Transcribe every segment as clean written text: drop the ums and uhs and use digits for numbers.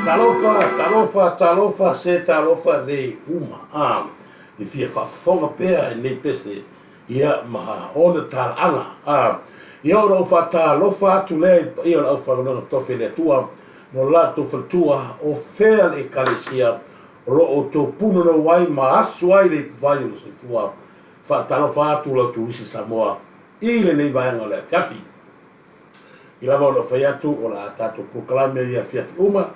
Talofa, talofa, talofa, se talofa nei uma, a, i fia faafofoga pea i nei pese, ia, ma ona talaaga, a, ia ona ou faatalofa atu lea i le paia o le aufaigaluega totofi a le Atua, ma lo latou faletua, o fea le Ekalesia o lo o outou punonou ai ma asu ai le ipuvai o le soifua. Faatalofa atu lau turisi Samoa i lenei vaega o le afiafi. I lava o lou fai atu o le a tatou polokalame i afiafi uma,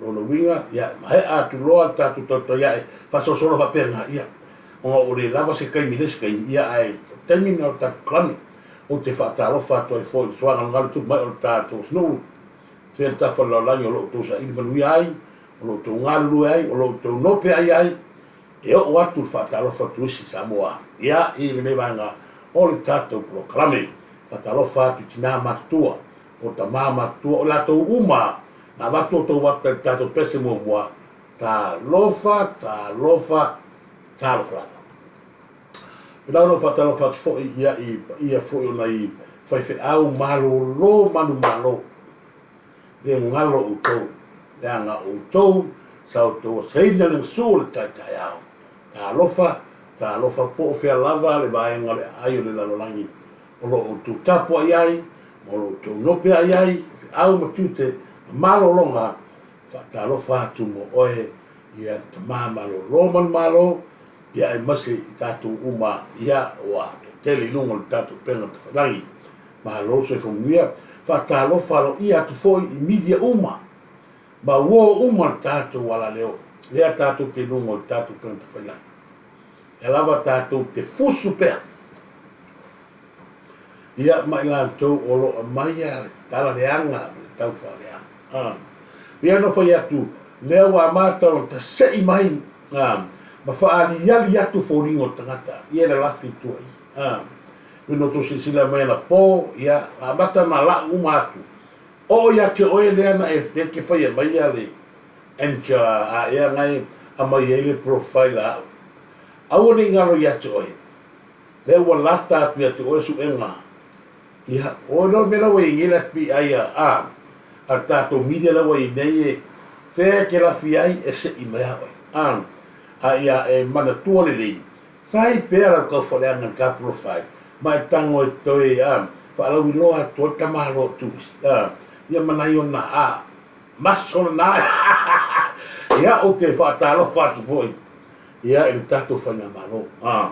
o lona uiga, ia, e maea atu loa le tatou tautai ae faasolosolo faapena, ia, ona ua le lava se taimi i le isi taimi, ia, ae o le taimi lena o le tatou kalame. Ou te faatalofa atu ai foi i le suaga tupu mai o le tatou atunuu, fea le tafa o le lalolagi o lo o outou saili manuia ai, o lo o outou galulue ai, o lo o outou nopeai ai, e oo atu le faatalofa turisi Samoa, ia, i lenei vaega o le tatou polokalame. Faatalofa atu i tina matutua, o tama matutua, o latou uma na avatu outou ata i le tatou pese muamua, talofa, talofa, talofa lava. Pēlā ona ou faatalofa atu foi ia i paia foi o nai faifeau malolo manumalo, le galo outou, leaga o outou sa outou asaina le gasu o le taetaeao. Talofa, talofa po o fea lava le vaega o le aai o le lalolagi o lo o outou tapuai ai, ma o lo o outou nopeai ai, o feau ma tiute ma malologa, faatalofa atu mo oe ia le tama malolo manumalo, ia aemaise i tatou uma ia ua toatele i luga o le tatou upega tafailagi. Malo le soifua manuia. Faatalofa aloaia atu foi i media uma ma uo uma le tatou alaleo lea tatou te i luga o le tatou upega tafailagi. Lea lava tatou te fusu pea ia ma i latou o lo o aumaia le tala leaga ma le taufaaleaga. A. Pei ona fai atu, lea ua amata ona tasei mai a, ma faaaliali atu foliga o le tagata ia le lafi i tua i. A. Pei ona outou silasila mai anapo, ia, amata ona lau uma atu. Oo ia te oe lea na e, lea e te faia maia le enter a ea na e aumai ai le profile a au. Aua ne i galo ia te oe, lea ua lata atu ia te oe suega. Ia, o le mea la ua i ai nei le FBI a, a, a le tatou media la ua i ai nei e, fea e te lafi ai e sei mai a oe. A, a ia e manatua lelei, fai pea lau taufaaleaga i le ta profile, ma e tago e toe, a, faalauiloa atu ai le tamaloa turisi, a, ia ma nai ona, a, maso lena. Ia, ou te faatalofa atu foi, ia, i le tatou faigamalo, a.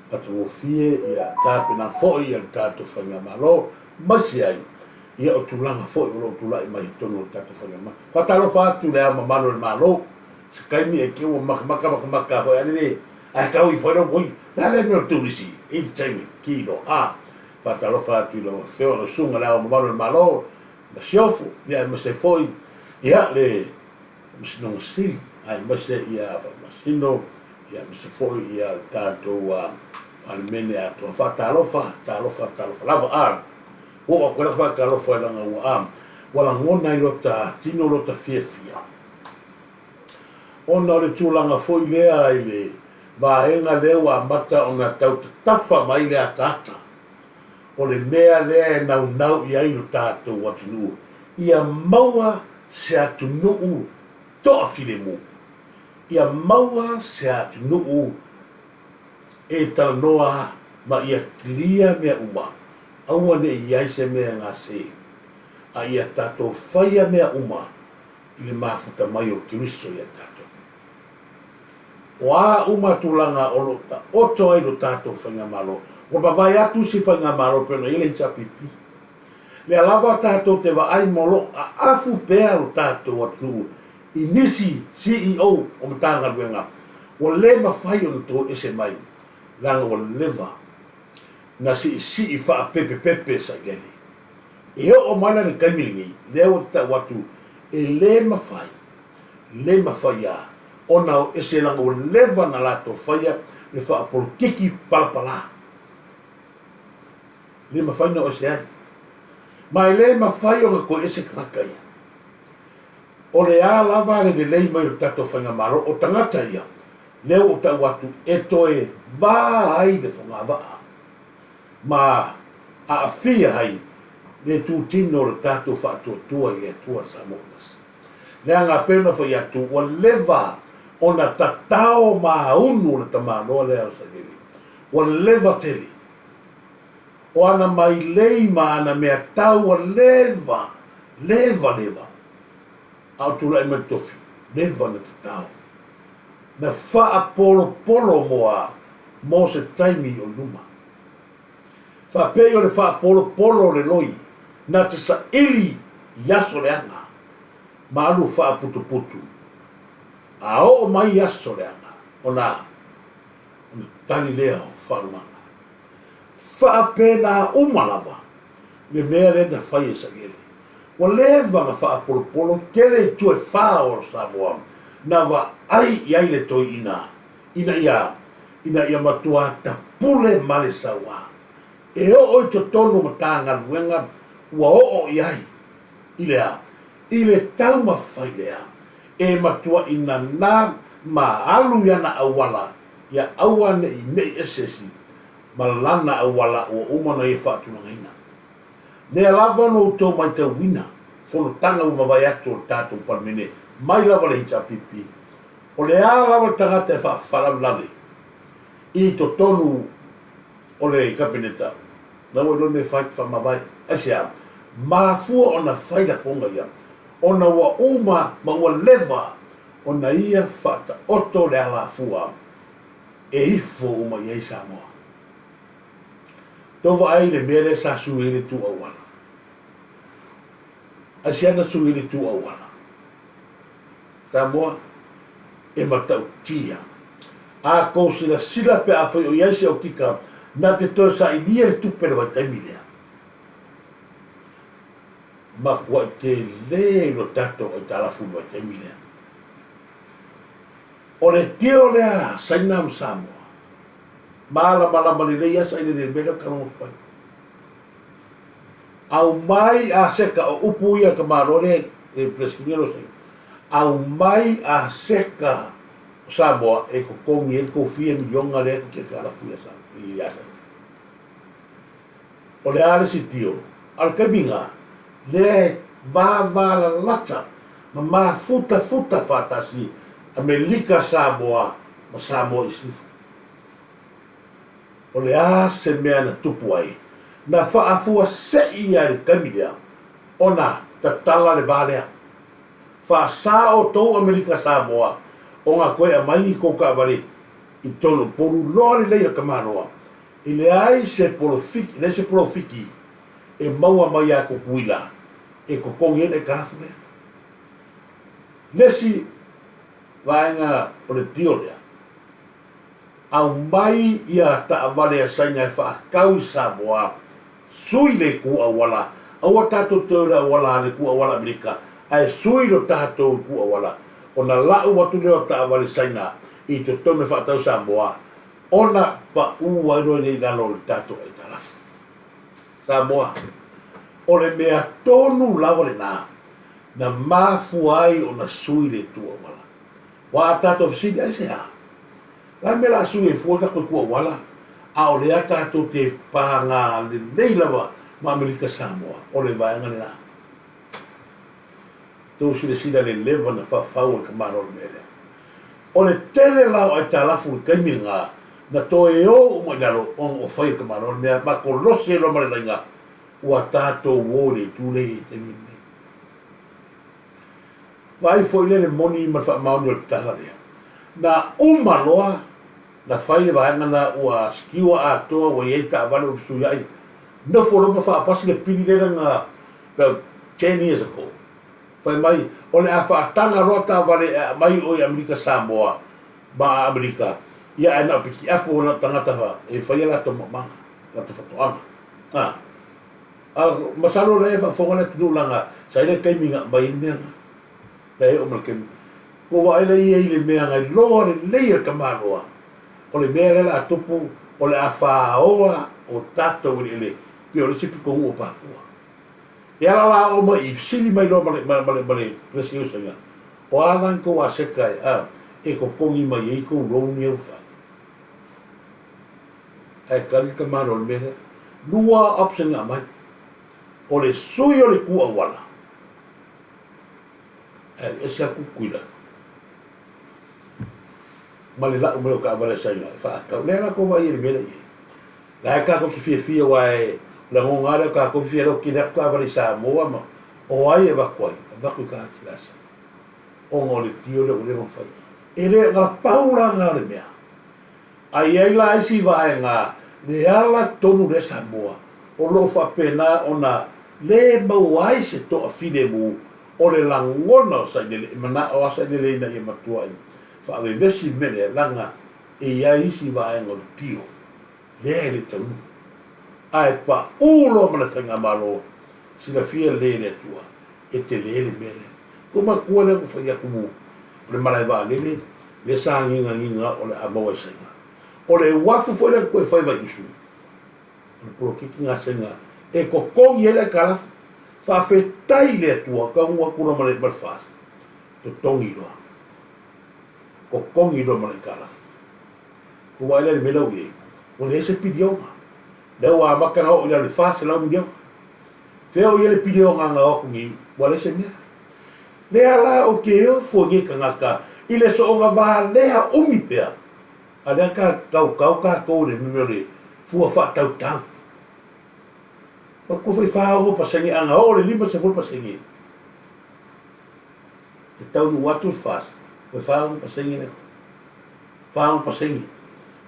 Matagofie ia tapena foi a le tatou Faigamalo aemaise ai ia o tulaga foi o lo o tulai mai i totonu o le tatou Faigamalo. Faatalofa atu i Le Ao Mamalu o le Malo, se taimi e te ua makamaka makamaka foi a le ae tau ifo ai lau oi, le a lea mea o le turisi entertainment kilo a. Faatalofa atu i lau Afioga lau Susuga i Le Ao Mamalu o le Malo, Masiofo, ia aemaise ai foi ia le Faamasinoga Sili, aemaise ia Faamasino, ia aemaise foi ia le tatou Palemene atoa. Faatalofa, talofa, talofa lava. A ua oo atu ai lau faatalofa leaga ua ua lagona i lota tino lota fiafia ona o le tulaga foi lea i le vaega lea ua amata ona tau tatafa mai le ataata o le mea lea e naunau i ai lo tatou atunuu ia maua se atunuu toafilemu, ia maua se atunuu e talanoa ma ia clear mea uma, aua ne i i ai se mea e gase, a ia tatou faia mea uma i le mafuta mai o Keriso ia tatou. O a uma tulaga o lo o taoto ai lo tatou Faigamalo, ua mavae atu isi Faigamalo pei ona i ai le HRPP. Lea lava tatou te vaai ma o lo o aafu pea lo tatou atunuu i nisi CEO o Matagaluega ua le mafai ona toe ese mai leaga ua leva na siisii faapepepepe sailele. E oo mai la i le taimi lenei, lea ua tatau atu e le mafai, le mafai lava ona o ese leaga ua leva ona latou faia le faapolokiki palapala. Le mafai ona o ese ai. Ma e le mafai ona toe ese tagata ia. O le a lava le lelei mai o le tatou Faigamalo, o tagata ia, lea ua ou tau atu e toe va ai le fogavaa ma aafia ai le itutino o le tatou faatuatua i le Atua Samoa Tasi. Leaga pei ona fai atu, ua leva ona tatao maunu le tamaloa lea o Sailele. Ua leva tele. O ana mailei ma ana meatau ua leva, leva, leva. A o tulai mai le tofi, leva ona tatao. Na faapolopolo mo a? Mo se taimi o i luma. Faapei o le faapolopolo o le loi na te saili i aso leaga ma alu faaputuputu, a oo mai i aso leaga, ona a? Ona tali lea o faalumaga. Faapena uma lava le mea lea na fai e Sailele. Ua leva ona faapolopolo tele itu e fa o Samoa na vaai i ai le toeaina ina ia ina ia matua tapule ma le sauā. E oo i totonu o Matagaluega ua oo i ai i le a? I le taumafai lea e matua'i nanā ma alu i ana auala ia aua ne i me'i ese isi ma lana auala ua uma ona ia faatulagaina. Lea lava ona outou matauina fonotaga ua mavae atu o le tatou Palemene mai lava le HRPP, o le a lava le tagata e faafalavelave i totonu o le Kapeneta, la ua iloa le mea e fai, faamavae. Aisea? Mafua ona fai lafoga ia, ona ua uma ma ua leva ona ia faataoto le alafua e ifo uma i ai Samoa. Tou vaai i le mea lea sa sui ai le tu auala. Aisea na sui ai le tu auala? Samoa, e matautia. A tou silasila pe afai o i ai se okika na te toe sailia le tupe i le vaitaimi lea. Matuai tele lo tatou aitalafu i le vaitaimi lea. O le deal lea a Saina ma Samoa, malamalama lelei lava sailele i le mea lea ou te talanoa atu ai. Aumai aseta, o upu ia a le tamaloa lea le Peresetene o Saina, aumai aseta o Samoa e totogi ai le tou fia miliona lea tou te aitalafu ia Saina. O le a le isi deal? A o le taimi lena, lea e vavalalata ma mafutafuta faatasi Amelika Samoa ma Samoa i Sisifo. O le a se mea na tupu ai? Na faafuasei ia i le taimi lea ona tatala le va lea. Faasa outou Amelika Samoa ona toe aumai ni tou taavale i totonu o Upolu loa lelei a Tamaloa E leai se polofiki, leai se polofiki e maua mai ia Tutuila e totogi ai le aitalafu lea. Le isi vaega o le deal lea, aumai ia taavale a Saina e faatau i Samoa. Sui le itu auala, aua tatou te o i le auala a le itu auala Amerika, ae sui lo tatou itu auala, ona lau atu lea o taavale Saina i totonu e faatau Samoa, ona pau ai loa lea i lalo o le tatou aitalafu. Samoa, o le mea tonu lava lena na mafua ai ona sui le itu auala. Aua a tatou fesili, aisea? O le a le mea o le a sui ai fua le tatou itu auala, a o lea tatou te paga lelei lava ma Amerika Samoa? O le vaega lena. Tou silasila i le leva na faufau e le tamaloa le mea lea. O le tele la o aitalafu i le taimi lena na toe o uma i lalo ona ua fai e le tamaloa le mea ma kolosi ai loa ma le laina ua tatou o i le itu lea i le taimi lenei. Vaai foi lea i le moni ma le faamaoni o le tala lea. Na uma loa na fai le vaega na ua sikiua atoa ua i ai taavale ua fesuiai, nofo loa ma faapasi le pili lea na about 10 years ago. Fai mai o le a faataga loa taavale e aumai o i Amerika Samoa ma Amerika ia ae na o pikiapu na o tagata e fai a latou maumaga, latou faatoaga. A. A masalo o la e faafofoga le atunuu leaga sa i ai le taimi na aumai ai le mea lena. La e oo mai le taimi. Ua vaai la ia i le mea na iloa lelei e le tamaloa o le mea lea o le a tupu o le a faoa o tatou eleele pei o le isi pitonuu o Papua. E ala la oo mai i fesili mai loa ma le ma le ma le Peresetene o Saina, o a la ni tou aseta e a e totogi mai ai tou loan ia ua fai? Ae tali le tamaloa i le mea lea. Lua option na aumai. O le sui o le itu auala, ae aveese atu Tutuila ma le lau mai o taavale a Saina e faatau. Lea la tou vaai i le mea lea i ai. La e tatou te fiafia aua e o le lagona lava lea o tatou fiafia lautele atu taavale i Samoa ma o ai e avatu ai? Avatu i tagata la Saina. Ona o le deal lea ua leva ona fai. E le o na pau la lena o le mea. A i ai la isi vaega le ala tonu lea Samoa o lo o faapena ona le maua ai se toafilemu o le lagona o Sailele, e manao lava Sailele ina ia matuai faavevesi le mea lea, leaga e i ai isi vaega o le tio lea e le taunuu. Ae pau loa ma le Faigamalo, silafia lelei e le Atua e tele le mea lea. Kou matua lea na fai atu o le malae vaalele lea sa gigagiga o le a maua e Saina. O le uafu foi lea na toe fai Vaiusu, o le poloketi na a Saina e totogi ai le aitalafu. Faafetai i le Atua, taunuu atu loa ma le FAST, totogi loa. Totogi loa ma le aitalafu. Kou vaai la i le mea la ua i ai, ua leai se piliona. Lea ua amata ona oo i lalo i le 400 miliona. Fea o i ai le piliona na o atu nei, ua leai se mea. Lea la ou te ofo i nei tagata i le soona valea umi pea, a lea ta tautau tatou i le mea o le fua faatautau. Manatua foi 40%, a na oo i le 50%, e taunuu atu le FAST, toe 40% lea, 40%,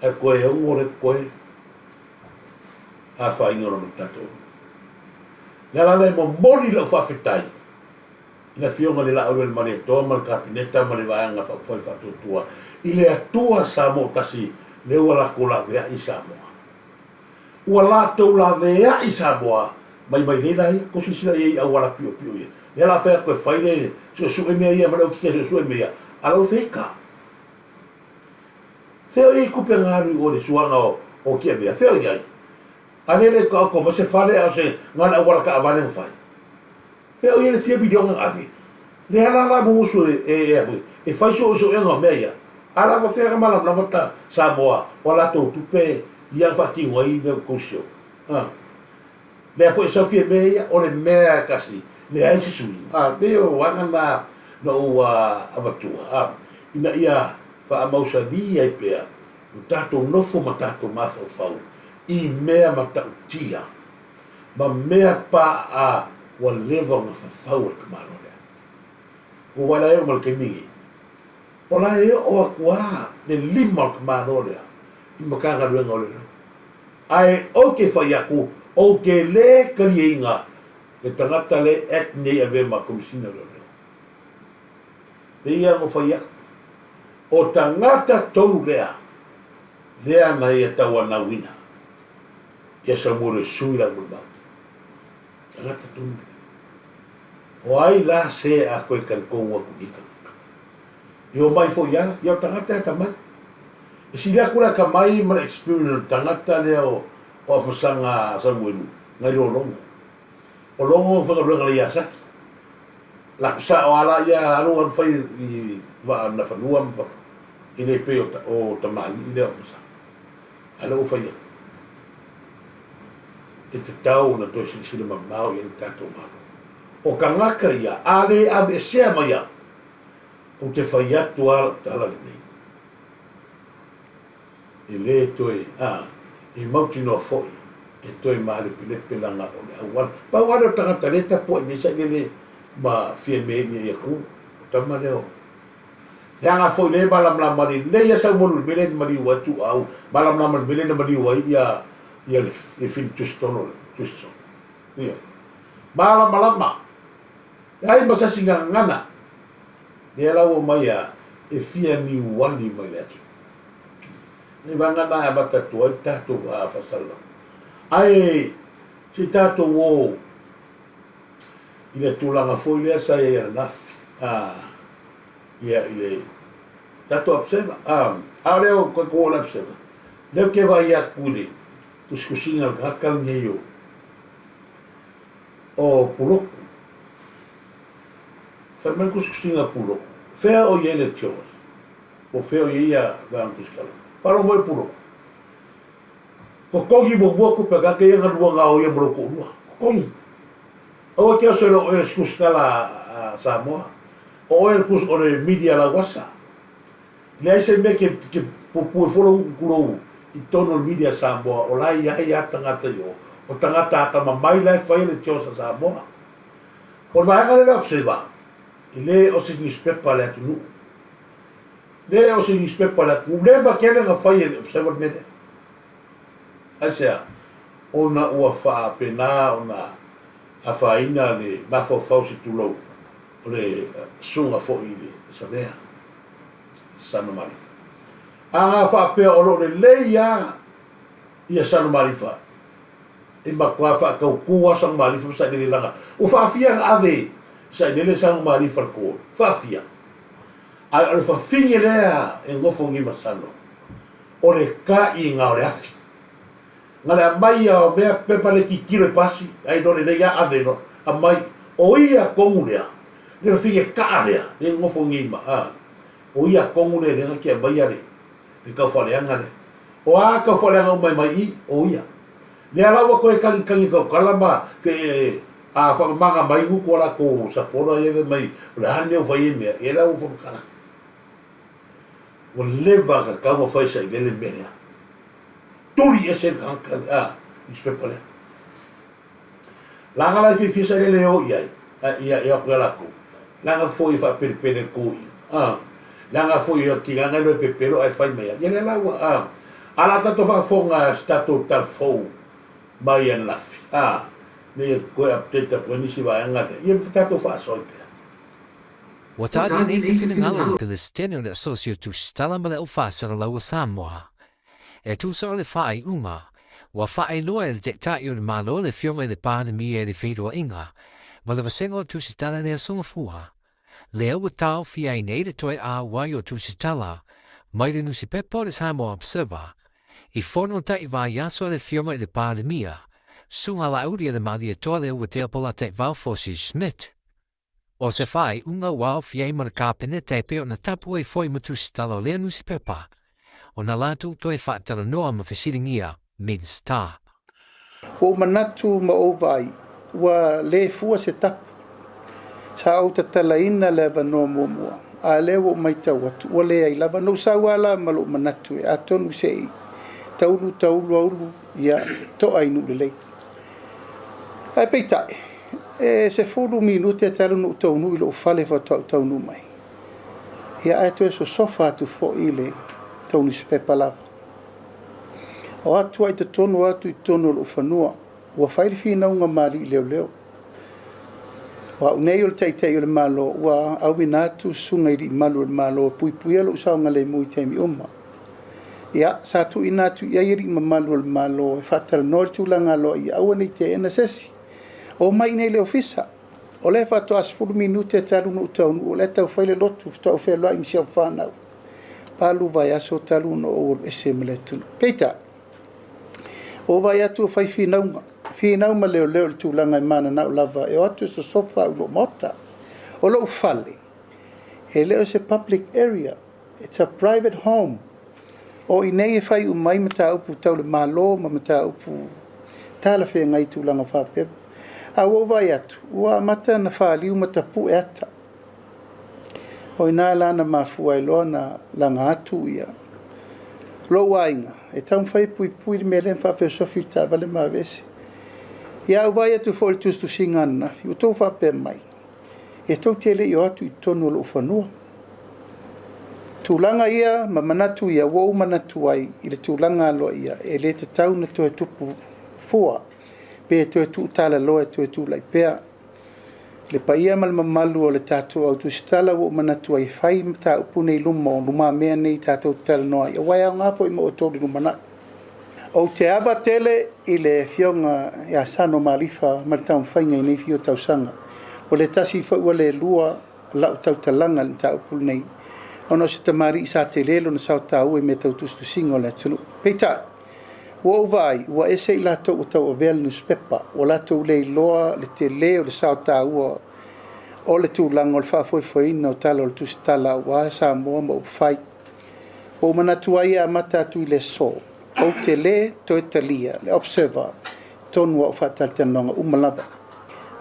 ae toe 6 lea e totoe. Afaina loa ma le tatou nuu. O le ala lea e momoli lau faafetai i le Afioga i le Laaulialemalietoa ma le Kapeneta ma le Vaega Faaupufai Faatuatua i le Atua Samoa Tasi lea ua latou laveai i Samoa. Ua latou laveai i Samoa mai mai nei la ia. Tou silasila i ai i auala piopio ia. Lea la fai atu e fai le suesue mea ia ma le okika e suesue mea ia, a la ua feika. Fea o i ai tupe na alu i o i le suaga o Tiavea? Fea o i ai? A lea le taoto mai se fale a o se na o le auala taavale na fai. Fea o i ai le fia miliona na ave? Lea la la mumusu e e e foi e fai suesuega o mea ia. A la faafefea na malamalama ta Samoa o a latou tupe ia na faatino ai le tou sio. A. Lea foi e sau fia mea ia, o le mea e tasi, leai se suiga. A, pei o aga na na ou avatua, a, ina ia faamausali ai pea lo tatou nofo ma tatou mafaufau i mea matautia ma mea paaa ua leva ona fafau e le tamaloa lea. Ua vaai la e oo mai le taimi lenei, o la e oo atu lava le lima o le tamaloa lea i Matagaluega o Leoleo. Ae ou te fai atu, ou te le taliaina le tagata lea e act nei avea ma Komesina o Leoleo. Pei lava ona fai atu, o tagata tonu lea, lea na ia tauanauina ia Samuel e sui la molimau. Tagata tonu lelei. O ai la se a koe talitonu atu i tagata? E omai foi a, ia o tagata e atamai. E sili atu le atamai ma le experience o le tagata lea o Afamasaga a Samuelu nai lo Logo. O Logo e faigaluega i le Iasaki. Latou sao a la ia alu alu fai i vaa Nafanua ma e le pei o tamalii lea o Afamasaga. A lea ua fai atu. E tatau ona toe silasila mamao i ai le tatou Malo. O tagata ia, a le aveesea mai au, ou te fai atu lava lau tala lenei, e le toe, a, e mautinoa foi e toe malepelepe leaga o le auala. Pau lava lea o tagata lea e tapuai nei sailele ma Fiame ia ia tu, o tama lea o Leaga foi lea e malamalama lelei lava Saumolu i le mea lea na maliu ai Tuuau, malamalama i le mea lea na maliu ai ia ia le Fini Tusitolo lea, Tusitolo. Ioe. Malamalama. Leai ma se isi gagana. Lea la ua omai a e fia niuali mai le atunuu. Nei vaega na e amata atu ai le tatou faasalalau. Ae se i tatou o i le tulaga foi lea sa i ai ananafi, a, ia i le tatou Observer, a, a o lea o tatou o le Observer, lea ou te vaai atu i le tusitusiga a le tagata lenei o, o Pulotu. Fai mai le tusitusiga a Pulotu, fea o i ai le George? Po o fea o i ai ia vaega tusitala? Faalogo mai o Pulotu. Totogi muamua tupe a tagata ia na lua gaoia ma lou toalua. Totogi. Aua e te oso e le o oe o se tusitala a Samoa. O oe o le media lauasa. E leai se mea ke ke pupu ai fua lou utu tulou i totonu o le media a Samoa o la e i ai a tagata i o. O tagata atamamai la e faia le tiosa a Samoa. O le vaega lea o le Observer, e le o se newspaper a le atunuu. Le o se newspaper a le atunuu. Leva tele na fai e le Observer le mea lea. Aisea? Ona ua faapena ona afaina le mafaufau se tulou o le susuga foi i le Savea, Sano Malifa. A na faapea o lo o lelei lava ia Sano Malifa, e matua faatautu lava Sano Malifa ma Sailele leaga ua faafia ona ave e Sailele Sano Malifa i le court. Faafia. Ae o le fafine lea e nofo nei ma Sano, o le taʻiga o le afi. Na le aumai ia o mea pepa le tilotilo i pasi, ai loa lelei a ave loa, aumai. O ia tonu lea, le fafine kaa lea, lea e nofo nei ma, a, o ia tonu lea lea na te aumaia le, le taufaaleaga lea. O a taufaaleaga uma e mai i i, o ia. Lea la ua toe tagitagi tautala ma fe, a faamamaga mai gutu a latou sapola ia fai mai, o le a le mea ua fai ai mea, ia lea ua faamatala. Ua leva ona tatau ona fai sailele le mea lea. Tuli ese le tagata le a newspaper lea. Leaga la e fiafia sailele e o i ai, a ia e o atu ia latou. Leaga foi e faapelepele atu i a leaga foi e tiga na iloa e pepelo ae fai mai ai. Ia lea la ua a a la tatou faafofoga se tatou tala fou mai ananafi a ne i toe update atu ai nisi vaega lea ia tatou faasoa ai pea. Ua taatia nei se finagalo o le Peresetene o le Asosi o Tusitala ma le Aufaasalalau o Samoa. E tusa o le faaiuga, ua faailoa e le Taitai o le Malo le Afioga i le Palemia i le feiloaiga ma le Vasega o Tusitala i le Aso Gafua. Lea ua taofia ai nei le toe auai o Tusitala mai le nusipepa o le Samoa Observer i fono taivaiaso a le Afioga i le Palemia, Susuga Laauli a le Malietoa Leuatea Polataivao Fosi Schmidt. O se faaiuga ua aofia ai ma le Kapeneta e pei ona tapu ai foi ma tusitala o lea nusipepa, ona latou toe faatalanoa ma fesiligia Minisita. Ua ou manatu ma ou vaai, ua le fua se tapu. Sa ou tatalaina le avanoa muamua, a lea ua ou matau atu, ua leai lava. Na ou sau lava la ma lou manatu e atonu se i taulu taulu aulu, ia to'a i nuu lelei. Ae peitai, e 10 minute talu ona ou taunuu i lou fale faatoa ou taunuu mai. Ia ae toe sosofa atu foi le tou nusipepa lava. O atu ai totonu atu i totonu o lou fanua, ua fai le finauga ma alii leoleo. O au nei o le Taitai o le Malo, ua auina atu susuga i alii malu o le Malo e puipuia lou saogalemu i taimi uma. Ia, sa tuuina atu i ai alii mamalu o le Malo e faatalanoa le tulaga aloaia, aua ne i teena se isi. Omai iinei i le ofisa. O lea faatoa 10 minute talu ona ou taunuu, o la e taufai le lotu, faatoa ou fealuai ma si au fanau. 8 vaiaso talu ona ou alu ese ma le atunuu. Peitai, ua ou vaai atu ua fai finauga, finau ma leoleo i le tulaga e mananao lava e o atu e sosofa au i lou maota. O lou fale, e le o se public area, it's a private home. O i inei e fai uma ai mataupu tau le Malo ma mataupu talafeagai i tulaga faapea. A ua ou vaai atu, ua amata ona faliu ma tapue ata. O i ina la na mafua ai loa ona laga atu ia lou aiga e taumafai e puipui le mea lea ma faafeosofi le taavale ma aveese. Ia, a ou vaai atu foi i le tusitusiga ananafi, ua outou faapea mai, e tou te le i o atu i totonu o lou fanua. Tulaga ia ma manatu ia ua ou manatu ai i le tulaga aloaia e le tatau ona toe tupu fua pe toe tuutalaloa e toe tulai pea. Le paia ma le mamalu o le tatou au tusitala ua ou manatu ai e fai mataupu nei i luma o lumamea nei tatou te talanoa ai, aua e aoga foi mo outou i le lumanai. Ou te ava tele i le Afioga ia Sano Malifa ma le taumafaiga i nei fia o tausaga. Ua le tasi foi ua le lua lau tautalaga i le mataupu lenei, ona o se tamalii sa tele lona sao taua i mea tau tusitusiga o le atunuu. Peitai, ua ou vaai, ua ese i latou ua tauavea le nusipepa, ua latou le iloa le tele o le sao taua o le tulaga o le faafoefoeina o tala o le tusitala aua Samoa ma upufai. Ua ou manatu ai e amata atu i le aso, ou te le toe talia le Observer i totonu o au faatalatalanoaga uma lava.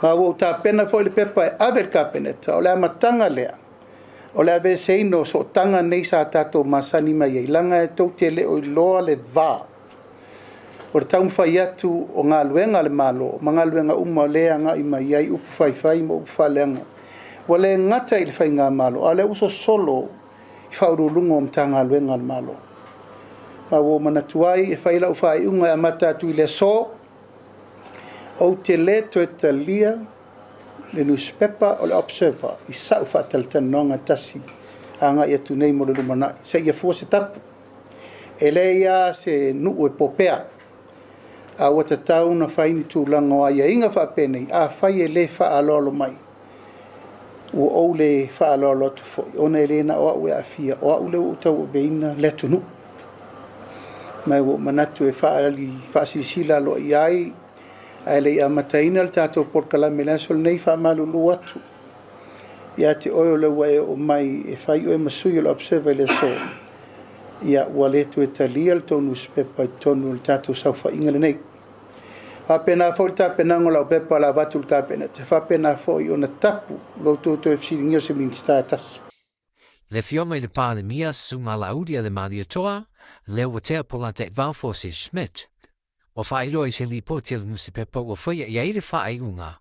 Ma ua ou tapena foi le pepa e ave i le Kapeneta, o le amataga lea o le aveeseina o sootaga nei sa tatou masani mai ai, leaga e tou te le o iloa le va o le taumafai atu o galuega a le Malo ma galuega uma o lea e agai mai ai upu faifai ma upu faaleaga. Ua le gata i le faigamalo, a o lea ua sosolo i faauluuluga o Matagaluega a le Malo. Ma ua ou manatu ai e fai lau faaiuga e amata atu i le aso, ou te le toe talia le nusipepa o le Observer i sau faatalatalanoaga e tasi agai atu nei mo le lumanai, seia fua se tapu. E leai lava se nuu e popea, a ua tatau ona fai ni tulaga o aiaiga faapenei, afai e le faaaloalo mai, ua ou le faaaloalo atu foi, ona e le na o au e aafia, o au lea ua ou tauaveina le atunuu. Ma ua ou manatu e faaali faasilasila aloaia ai, ae le i amataina le tatou polokalame i le aso lenei, faamalulu atu ia te oe o lea ua e oo mai e fai oe ma sui o le Observer i le aso, ia ua le toe talia le tou nusipepa i totonu o le tatou saofaiga lenei. Faapena foi le tapenaga o lau pepa o le a avatu i le Kapeneta, faapena foi ona tapu lo outou toe fesiligia o se Minisita e tasi. Le Afioga i le Palemia, Susuga Laaulialemalietoa, Leuatea Polataivao Fosi Schmidt. Ua faailoa i se lipoti a le nusipepa ua faia i ai le faaiuga,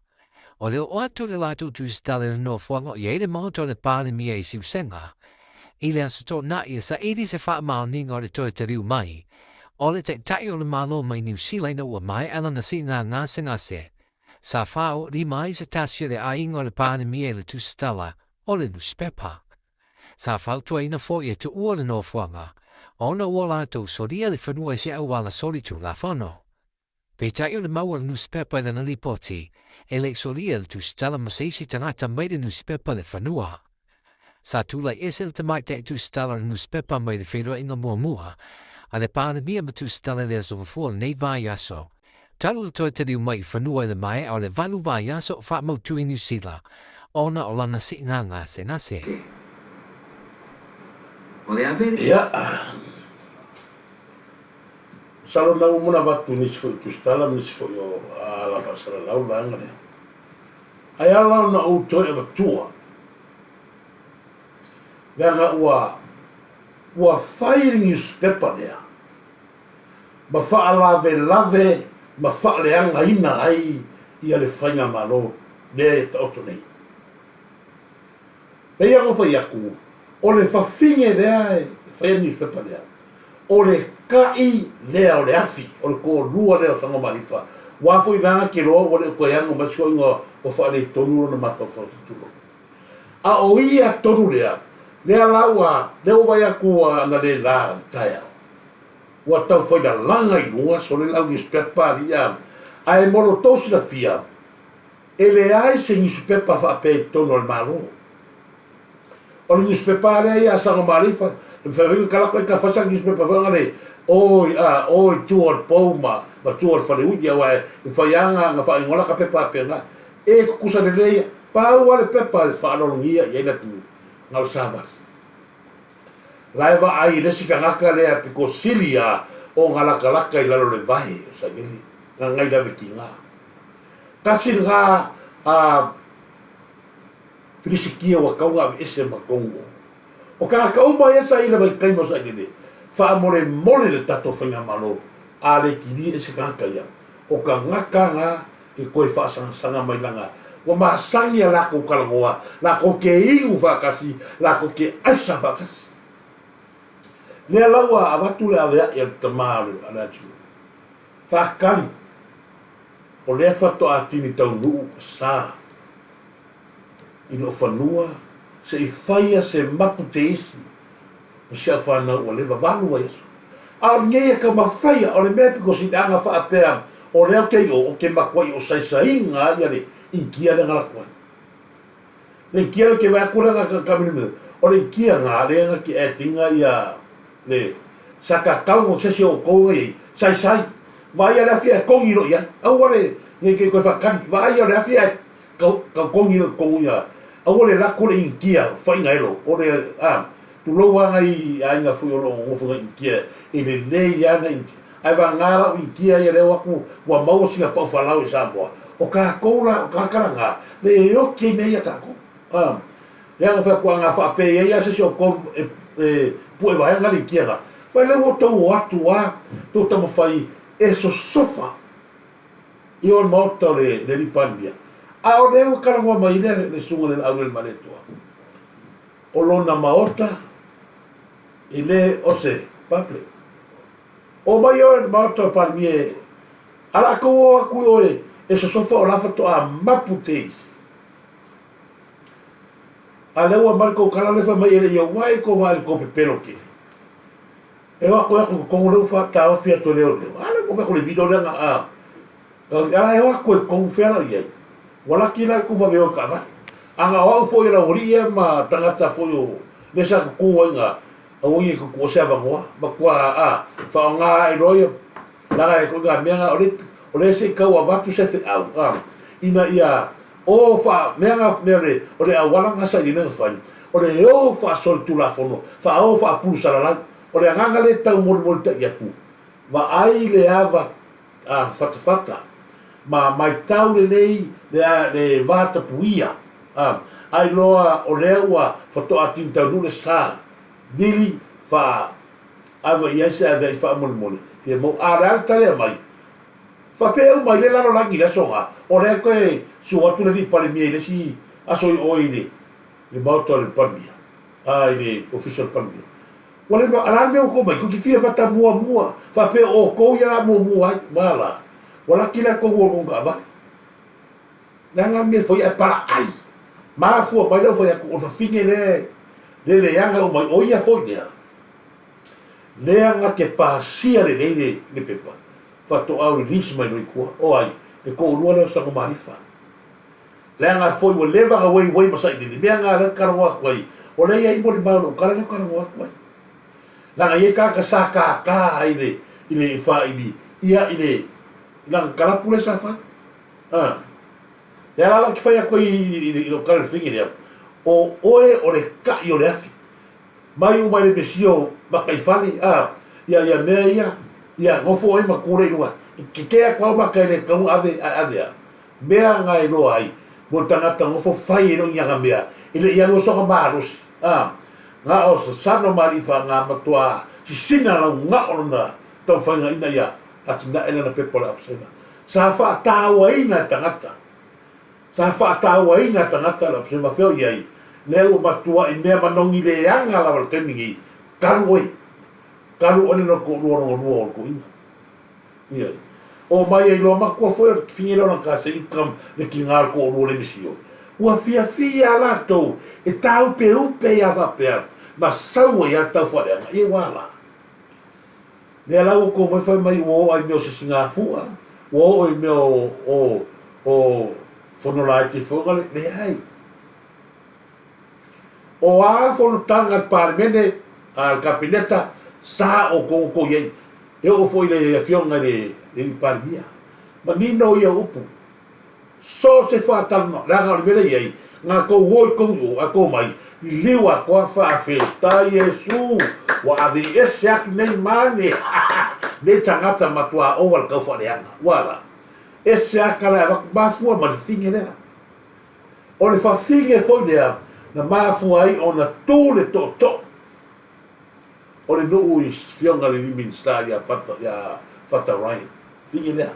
o le oo atu o le latou tusitala i le nofoaga o i ai le Maota o le Palemia i Siusega, i le Aso Toonai e saili se faamaoniga o le toe taliu mai o le Taitai o le Malo mai Niu Sila ina ua maea lana siiga gasegase. Sa faaoolima ai se tasi o le aiga o le Palemia i le tusitala o le nusipepa. Sa fautuaina foi e tuua le nofoaga, ona ua latou solia le fanua i se auala solitulafono. Peitai o le mau a le nusipepa i lana lipoti, e le i solia le tusitala ma se isi tagata mai le nusipepa le fanua. Sa tulai ese le tamaitai tusitala o le nusipepa mai le feiloaiga muamua a le Palemia ma tusitala i le aso mafua o lenei vaiaso. Talu le toe taliu mai i fanua i le maea o le 8 vaiaso o faamautu i Niu Sila ona o lana siiga gasegase. Ia, masalo na ua uma ona avatu i nisi foi o tusitala ma nisi foi o ala faasalalau le vaega lea. Ae ala ona ou toe avatua, leaga ua ua fai le newspaper lea ma faalavelave ma faaleagaina ai ia le faigamalo lea e taoto nei. Pei ona fai atu, o le fafine lea e faia le newspaper lea, o le kai lea o le afi, o le toalua lea o Sagomaalifa, aua foi la te iloa ua le o toe ano mai se toeaina ua faaletonu lona mafaufau se tulou. A o ia tonu lea, lea la ua, lea ua vaai atu analeila i le taeao, ua tau fai lalaga i luga sole le au newspaper alii a, ae mo lo outou silafia, E leai se niusupepa faapea i totonu o le Malo. O le niusupepa lava lea ia a Sagomaleifa, e mafai foi ona talako ai ta fai sana niusupepa foi lea o i a o i tua o le pou ma ma tua o le faleui aua e mafai lava ona faaigoa lata pepa faapena. E tutusa lelei ia. Pau lava le pepa e faaaloalogia i ai le atunuu, na o le savali. La e vaai i le isi tagata lea pito sili lava ona latalata i lalo o le vae o Sailele, Gagailave-tiga. Tasi lena a Filisitia ua tatau ona aveese ma totonu o. O tagata uma ia sa i le vaitaimi o Sailele, faamolemole le tatou faigamalo, a le kilia i se tagata ia, o tagata na e toe faasagasaga mai lana ua masani a latou talanoa, latou te inu faatasi, latou te aisa faatasi. Lea la ua avatu le avea'i a le tama o le atunuu, faatali, o lea faatoa tini taunuu sa i lou fanua se i faia se mapu teisi ma si au fanau ua leva valu ai aso. A o lenei e taumafaia, o le mea pito sili ana faapea o lea ou te i o, ou te matuai o saisaiga ai le Initia lea na latu ai. Le Initia lea ou te vaai atu lea na kamili o le Initia na lea na te add ina ia le sa tatau o se isi o outou na i ai, saisai, vaaia le afi ae togi loa i ai. Aua le ne i toe faatali, vaaia le afi ae Kau kogi lou tonu ia aua le lako le Initia faiga elo o le a tulou a nai aiga foi o loo nofo nai Initia e lelei a nai Initia ae vagana lau Initia ia lea o atu ua maua sina pau falau i Samoa o tatou la o tagata laga le e oti ai mea ia tatou a leaga fai atu ana faapea i ai a se isi o tou e pue vaega le Initia na fai lea ua tou o atu a tou taumafai e sosofa I o le maota o le Alii Palemia, a o lea ua talanoa mai ai le Susuga i le Laaulialemalietoa, o lona maota e le o se public. O mai oe i le maota o le Palemia e, a latou o atu i o e sosofa o la faatoa mapu teisi. A lea ua aumai le tou tala lea fai mai e le i auai tou vaa i le tou pepelo tele. E o atu e o atu i totonu lea ua faataofi atu e leoleo. A lea ua atu le video lea na a taofi ala e o atu i totonu fea la i ai. Ua laki la le tou vave o i taavale. A na o au foi o le aualii ia ma tagata foi o lea sa tutu ai na aua nei tutu se avanoa. Matua a faaaoga ae loa ia leaga e ituaiga mea na o le o lea se i tau avatu se feau a ina ia o faa mea na mea le o le auala na sa i na fai o le o faasolitulafono faaoo faapulu-salalau. O le agaga lea e taumolimolitai atu, vaai le ava fatafata ma maitau lelei le va tapuia, a iloa o lea ua faatoa tini taunuu le sa vili faa ave i ai se aveai faamolemole fia maua. A o le a le tali aumai? Faapea uma i le lalolagi i le aso na, o lea toe sua atu le alii Palemia i le isi aso i o i le maota o le Palemia, a i le Ofisa o le Palemia. Ua le a le a le mea ua tou mai, tou te fia matamuamua, faapea o outou ia la muamua ai, ua la, ua laki la le tou o taavale. Le a la le mea e fai ae palaai. Mafua mai lou fai atu, o le fafine lea le leaga uma ai, o ia foi lea, lea na te pasia lelei le, le pepa, faatoa release mai loa i tua, o ai, le toalua lea o Sagomaalifa. Leaga foi ua leva ona ueiuei ma sailili, mea na lea ou te talanoa atu ai, o lea e i ai molimau i lou tala lea ou te talanoa atu ai. Leaga e i ai tagata sa tata i le, i le faili, ia i le, i lana kalapu lea sa fai. A. Lea la ou te fai atu ai i lou tala i le fini lea, o oe o le ta'i o le afi. Mai uma i le mesia o mataifale, a, ia, ia mea ia, ia nofo oe ma tu lea i luga. E tetee atu lava mata e le tatau ona ave, ae ave lava. Mea na e iloa ai, mo le tagata nofo fai e le o ni ana mea, e le i alu ai sona malosi, a, na o sasana ma alii faga matuā sisina lau gao lona taumafaiga ina ia atinae lana pepa o le Observer. Sa faatauaina e tagata, sa faatauaina e tagata le Observer fea o i ai, lea ua matuai mea manogi leaga lava i le taimi nei, talu oe, talu oe le lotoolua lona lua o le toeaina. Ioe. O mai ai loa matua foi o le fine lea o lana kase income le tiga o le toalua le misi oi. Ua fiafia a latou e taupeupe ia faapea ma sau ai a le taufaaleaga ia ua ala. Lea la ua tou mai fai mai ua oo ai mea o sisigafua, ua oo i mea o o o. Fono laiti foi ga leai. O a fonotaga a le Palemene, a le Kapeneta, sa outou outou i ai, e oo foi i le Afioga i le Palemia. Manino ia upu, so o se faatalanoaga, leaga o le mea lea e i ai, na tou o i tou i o, ae tou omai, liliu atoa faafetai Iesu, ua aveese atu nei mane, nei tagata matua ova le taufaaleaga. Ua a la? Ese lava tala e avatu, mafua ma le fafine lea. O le fafine foi lea na mafua ai ona tu le tootoo o le nuu i Afioga i le alii Minisita ia Fata, ia Fata Ryan. Fafine lea.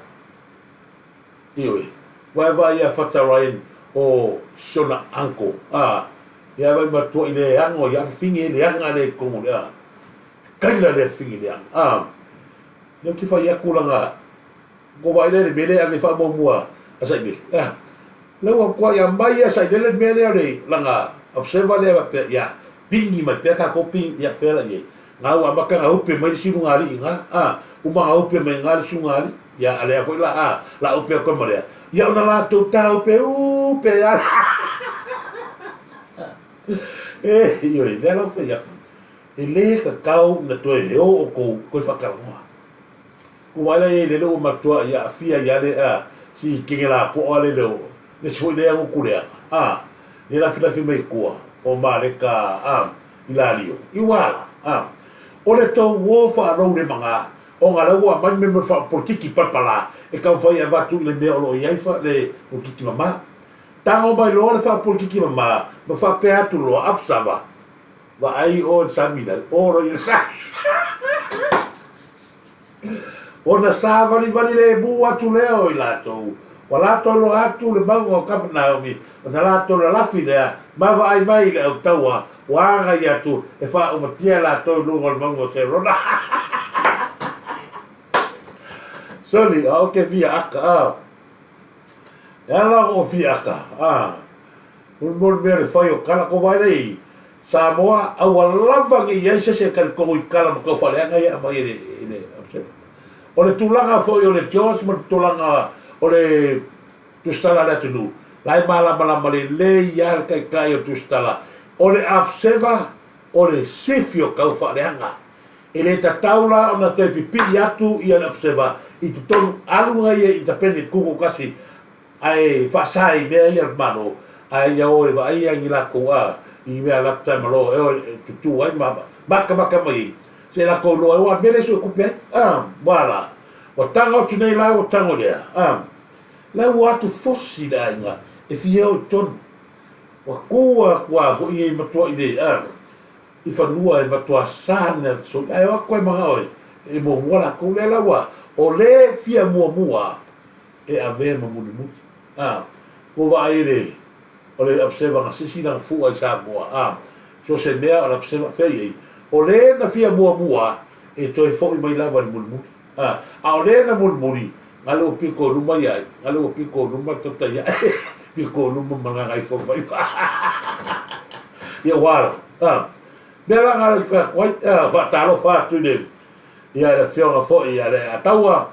Ioe. Ua e vaai ia Fata Ryan o si ona uncle, a, ia vaai matua i le ano ia fafine e leaga lea i totonu o le, a, kaila lea fafine leaga, a. Lea ou te fai atu laga Ko vaai lea i le mea lea e ave faamuamua a Sailele. Ah, la ua matuai aumai lava Sailele le mea lea o le lana observer lea faapea, ia, pigi mai pea tatou pigi, ia fea la i ai. Na ua amata ona upe mai le isi lugalii i ina, ah, uma ona upe mai ina le isi lugalii, ia, a lea foi la, ah, la upe atu ai ma lea. Ia ona latou taupe upe lava. E, ioe, lea la ua fai atu, e le tatau ona toe o outou toe faatalanoa. Ua vaai la i ai lele ua matuai aafia ai le a si kege lapoa lele o le isi foi lea gutu leaga a le lafilafi mai tua o Maleka a i Lalio i ua ala a o le tou o faalou le maga ona la ua aumai le mea mo polokiki palapala e taumafai e avatu i le mea o lo o i ai le polokiki mama tago mai loa le faapolikiki mama ma faapea atu loa Absava vaai oe le sami lale o loa i le sami. Ona savalivali lemu atu lea o i latou, ua latou iloa atu le mauga o Kapenaumi, ona latou lalafi lea, ma vaai mai i le au taua, ua agai atu e faaumatia latou i luga o le mauga o Serona. Soli, a ou te fia aka, a. E ala ona ou fia aka, a. Molimoli mea o le fai o tala, ko vaai lea i Samoa, aua lava ne i ai se isi e talitonu i tala ma taufaaleaga ia e aumai e le, e le Observer. O le tulaga foi o le George ma le tulaga o le tusitala a le atunuu, la e malamalama lelei lava le taitai o le tusitala, o le Observer o le sifi o taufaaleaga. E le tatau la ona toe pipii atu ia le Observer i totonu aluga ia independent tutoatasi Ae faasa i mea ia le Malo, ae ia o e vaaia ni latou a i mea lapta ma loa e o e tutu ai ma makamaka mai ai, se latou iloa ai, ua mele sue tupe ai, a, ua la, ua tago atu nei la ua tago lea, a, la ua atu fosi le aiga e fia o i totonu, ua tu atu a foi nei matua i le, a, i fanua e matua sa le soli, ae o atu ai manao e muamua latou lea la ua, o le fia muamua e avea ma mulimuli. A, ua vaai e le, o le observer na sisi lana fua i Samoa, a, so se mea o le observer, fea i ai, o le na fia muamua e toe foi mai lava i le mulimuli. A, a o le na mulimuli, na le ua pito i luma ia ai, na le ua pito i luma tata ia ai, pito i luma ma Gagaifomaiva. Ia ua ala. A, mea la na le fai atu ai, a, faatalofa atu i le, ia le afioga foi ia le Ataua,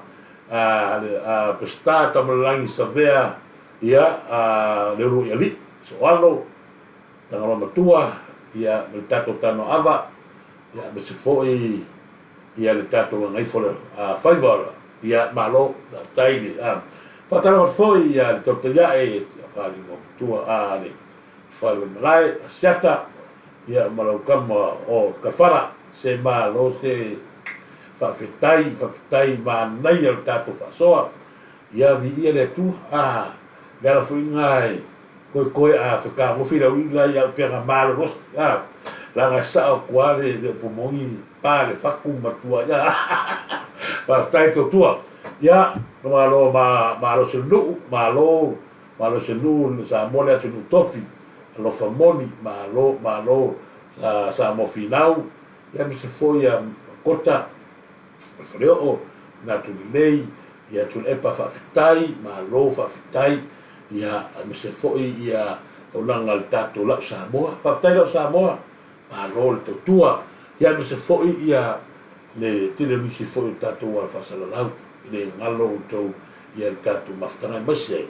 a Peseta Tamalelagi Savea, ia, a Leuluaialii, Soalo, Tagaloa Matua, ia, ma le tatou Tanoaava, ia, aemaise foi ia le tatou gagaifo le faiva, ia, malo, faafetai le, a, faatalofa atu foi ia le Tautaiae, ia Faliuga Matua, a, le Faleomalae, Asiata, ia ma lau tama o Tafara, se malo se faafetai, faafetai manaia le tatou faasoa, ia viia le Atua, a, le ala foi lena e koekoe a fetagofi le auivi la ia auupega malolosi, a, leaga e sao atu lava le upu moni, pa le fatu matua, ia, faafetai tautua, ia, malo malosi o le nuu, malo Malo se nuu le Samoa le atunuu tofi alofa moni malo malo Samoa finau ia aemaise foi ia Kota o le Faleoo na Tulelei ia Tuilaepa faafetai malo faafetai ia aemaise foi ia olaga le tatou lau Samoa faafetai lau Samoa malo le tautua ia aemaise foi ia le tele o nisi foi o tatou ala faasalalau e le galo outou ia le tatou mafutaga aemaise ai.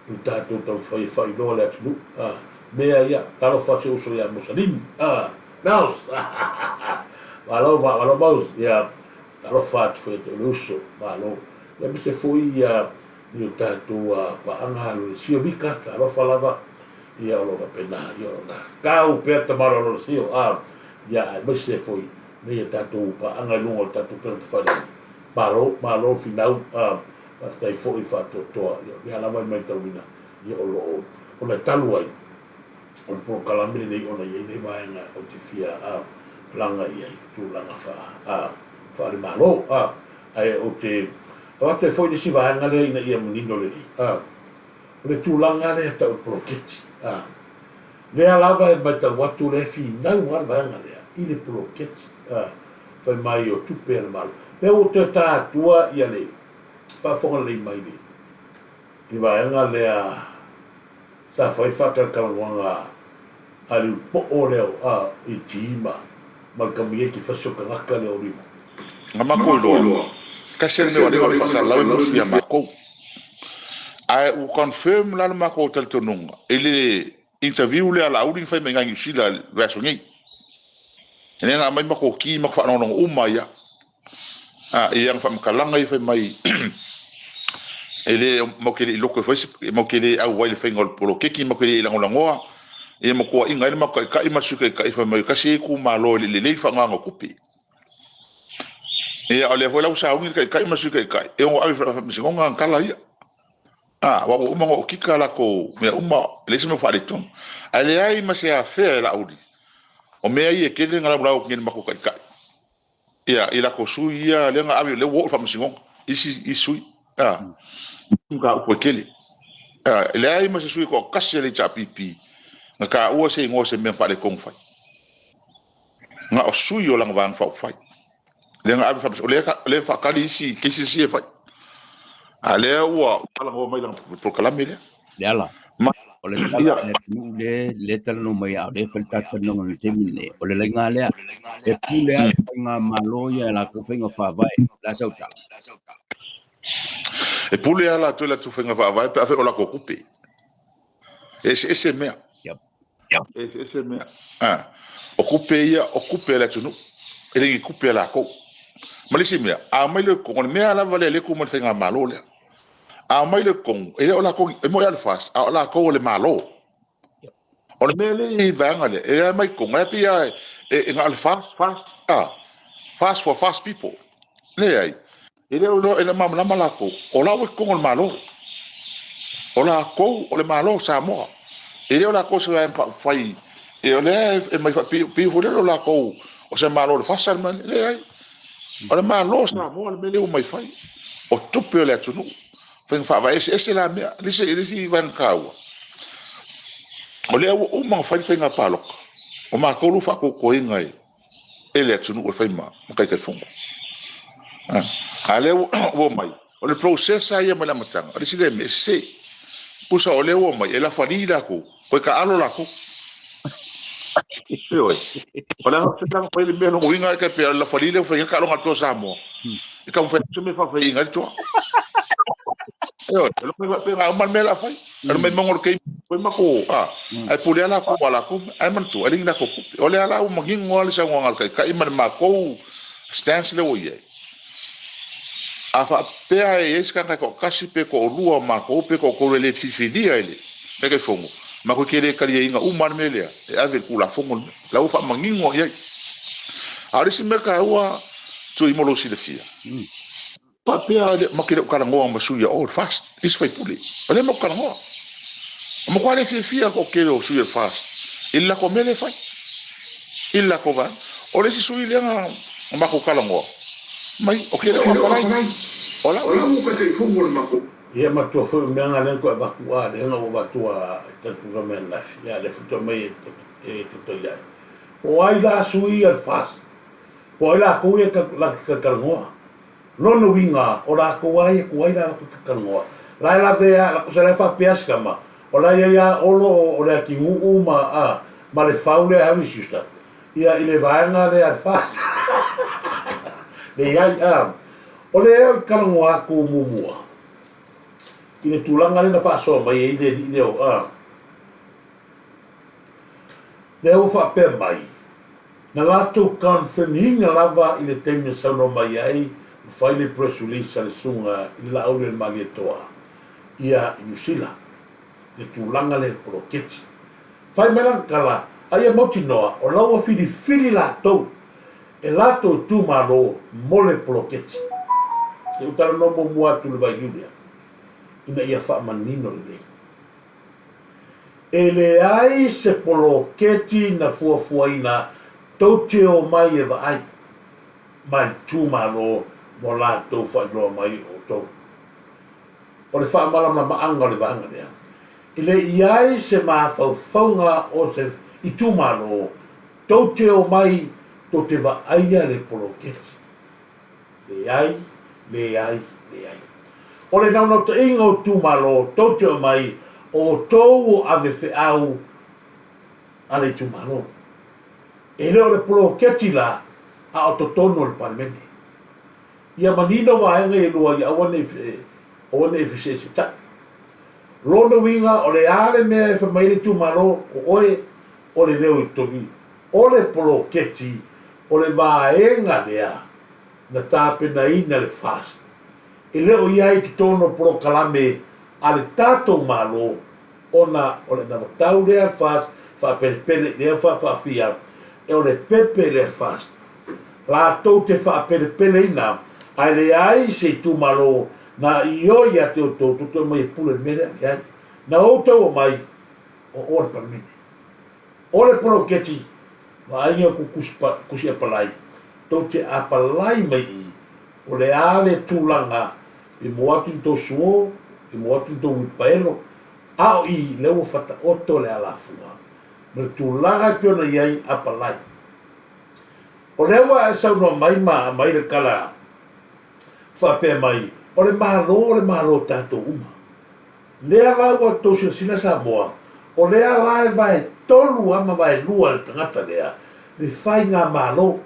O le tatou taumafai e faailoa le atunuu, a, mea ia, talofa si ou uso ia Mosalini, a, Mouse, malo, malo Mouse, ia, talofa atu foi ia te oe le uso, malo. Ia aemaise foi ia ni o tatou paaga Lolesio Mika, talofa lava, ia o lo o faapena, ia o lo o tau pea le tamaloa Lolesio, a, ia aemaise foi nei a tatou paaga i luga o le tatou upega tafailagi, malo, malo le finau, a, faafetai foi le faatoatoa, ia o lea lava e matauina, ia o lo o, ona e talu ai, o le polokalame lenei ona e i ai nei vaega ou te fia malaga i ai, tulaga faalemalo, ae ou te avatu ai foi le isi vaega lea ina ia manino lelei, o le tulaga lea tau i le poloketi, lea lava e matau atu lea e finau lava le vaega lea i le poloketi, fai mai o tupe a le Malo. Lea ua ou toe ta atua ia le faafofoga lelei mai i le vaega lea sa fai le faatalatalanoaga a le ulupoo lea o ET ma le Kamieti Fasi o Tagata lea o Lima. Na makou iloa, tasi lava le mea ua alii ma faasalalau e musu ia makou. Ae ua confirm la le makou talitonuga i le interview lea a Laauli na fai mai i Niu Sila i le vaiaso nei. Lea na aumai matou ki ma faalogologo uma ai lava. Ia na faamatalaga ia fai mai e le matou te le i loto e fai se matou te le auai i le faiga o le poloketi matou te le i lagolagoa ia ma tuuaiga ai le matou taitai ma le sui taitai fai mai tasi ia itumalo e le i lelei le faaaogaina o tupe. Ia o lea foi la ua sauni le taitai ma le sui taitai e ono ave i le faamasinoga ana tala ia. Aua ua uma ona okika latou mea uma, e leai se mea o faaletonu. Ae leai ma se afea e Laauli o mea ia e tele na laulau atu nei i le matou taitai. Ia, i latou sui ia lea na ave, lea ua oo i le faamasinoga, isi sui. Mataupu e tele. E leai ma se sui e toatasi a le HRPP na taua se igoa o se mea na faaletonu fai. Na o sui o lana Vaega Faaupufai. Lea na ave faamasinoga, o lea e faatali isi cases ia e fai. A lea ua talanoa mai lana polokalame lea. Leala, o le tala a le atunuu lea e talanoa mai a o lea e fai le tatou talanoaga i le taimi lenei, o le laina lea, e pule lava le faigamalo ia i latou faiga faavae, o le a sau tala? E pule lava latou i latou faiga faavae pe afai o latou tupe. E eseese mea. E eseese mea. O tupe ia, o tupe a le atunuu. E le ni tupe a latou. Ma le isi mea, a aumai loa i totonu, o le mea lava lea lea e tu mai le faigamalo lea. A aumai loa i totonu, e le o latou, e moni lava le FAST, a o latou o le Malo. O le mea lea i le vaega lea, e aumai i totonu, e pei lava e na o le FAST, FAST, FAST for fast people. Leai. E le o e le malamalama latou, o la ua i totonu o le Malo. O latou o le Malo o Samoa. E le o latou se vaega faaupufai, e o lea e mai faapipii foi lea o latou o se Malo o le fasa le mea lea. Leai. O le Malo o Samoa le mea lea ua mai fai. O tupe o le atunuu. Faiga faavae eseese la mea. Le isi vaega taua, o lea ua uma ona fai le faiga palota. O matou lou faatotoina e le atunuu e fai ma Taitaifono. A lea ua omai, o le process lava ia mai le amataga, o le isi lea mea e sese. Pusa o lea ua omai, e lafali latou, toe taalo latou. Ioe. O le a faapea ona fai le mea lona uiga e tai pei o le lafali lea ua fai ai le taaloga a le Toa Samoa. E taumafai atu se mea e faafaiina ai le toa. Ioe, e logo faapena uma le mea o le a fai. Alu mai mauga o le taimi foi matou, ae pule lava latou a latou mea. Ae manatua, e le ni latou tupe. O lea la ua manino lava le saunoaga a le Taitai ma le matou stance lea ua i ai. A faapea e i ai se tagata e toatasi pe toalua o matou pe toatolu e le filifilia e le Taitaifono, matou te le taliaina uma lava le mea lea e ave i le Tulafono le mea. La ua faamanino i ai. A o le isi mea taua, Tui mo lou silafia, faapea matou te le o talanoa ma sui a o le FAST, isi faipule. O lea matou talanoa. O matua le fiafia le toatele o sui o le FAST i le latou mea lea e fai, i le latou vaega. O le isi sui lea na matou talanoa mai, ou te le o apalai. O lau Taitaifono o le matou. Ia matua foi o mea na lea na toe avatu a lea na ou avatua i tali pulea mai ananafi ia lea foi toe aumai e te toe iai. Po o ai la sui a le FAST Po o ai latou ia latou te talanoa. Lona uiga, o latou lava ia tuai la latou te talanoa. La e lave a, tusa la e faapea si tama, o la e i ai a Olo o le Atinuu ma a, ma le Fau lea Harry Schuster, ia i le vaega lea a le FAST. Leai a. O lea i talanoa atu muamua. I le tulaga lea na faasoa mai ai le alii lea o a. Lea ua faapea mai, na latou confirm ina lava i le taimi na saunoa mai ai ma fai le press release a le Susuga i le Laaulialemalietoa ia i Niu Sila le tulaga lea i le poloketi. Fai mai lana tala, a ia mautinoa o la ua filifili latou e latou itumalo mo le poloketi. Se i ou talanoa muamua atu i le vailiu lea ina ia faamanino lelei. E leai se poloketi na fuafuaina tou te omai e vaai ma itumalo mo latou faailoa mai o outou. O le faamalamalamaga o le vaega lea, e le i ai se mafaufauga o se itumalo tou te omai tou te vaaia le poloketi. Leai, leai, leai. O le naunautaiga o itumalo tou te omai o outou o ave feau a le itumalo. E le o le poloketi la, a o totonu o le Palemene. Ia manino vaega ia e lua ia aua ne i aua ne i feseesetai. Lona uiga o le a le mea e fai mai ai le itumalo o oe o le leo i totonu i. O le poloketi o le vaega lea na tapenaina le FAST. E le o i ai i totonu o polokalame a le tatou Malo ona o le anavatau lea a le FAST faapelepele i lea faafaafia e o le pepe lea a le FAST latou te faapelepeleina ae leai se itumalo na ioe ia te outou tou te omai e pule i le mea lea. Leai. Na outou omai o oa le Palemene. O le poloketi vaai o kusi apalai tou te apalai mai i o le a le tulaga pe maua atu ni tou suo, pe maua atu ni tou uilipaelo, a o i lea ua faataoto le alafua ma le tulaga e pei ona i ai apalai. O lea ua e saunoa mai ma aumai le tala faapea mai, o le Malo o le Malo o tatou uma. Lea la ua tou silasila Samoa, o lea la e vaetolu lava ma vaelua le tagata lea le faigamalo.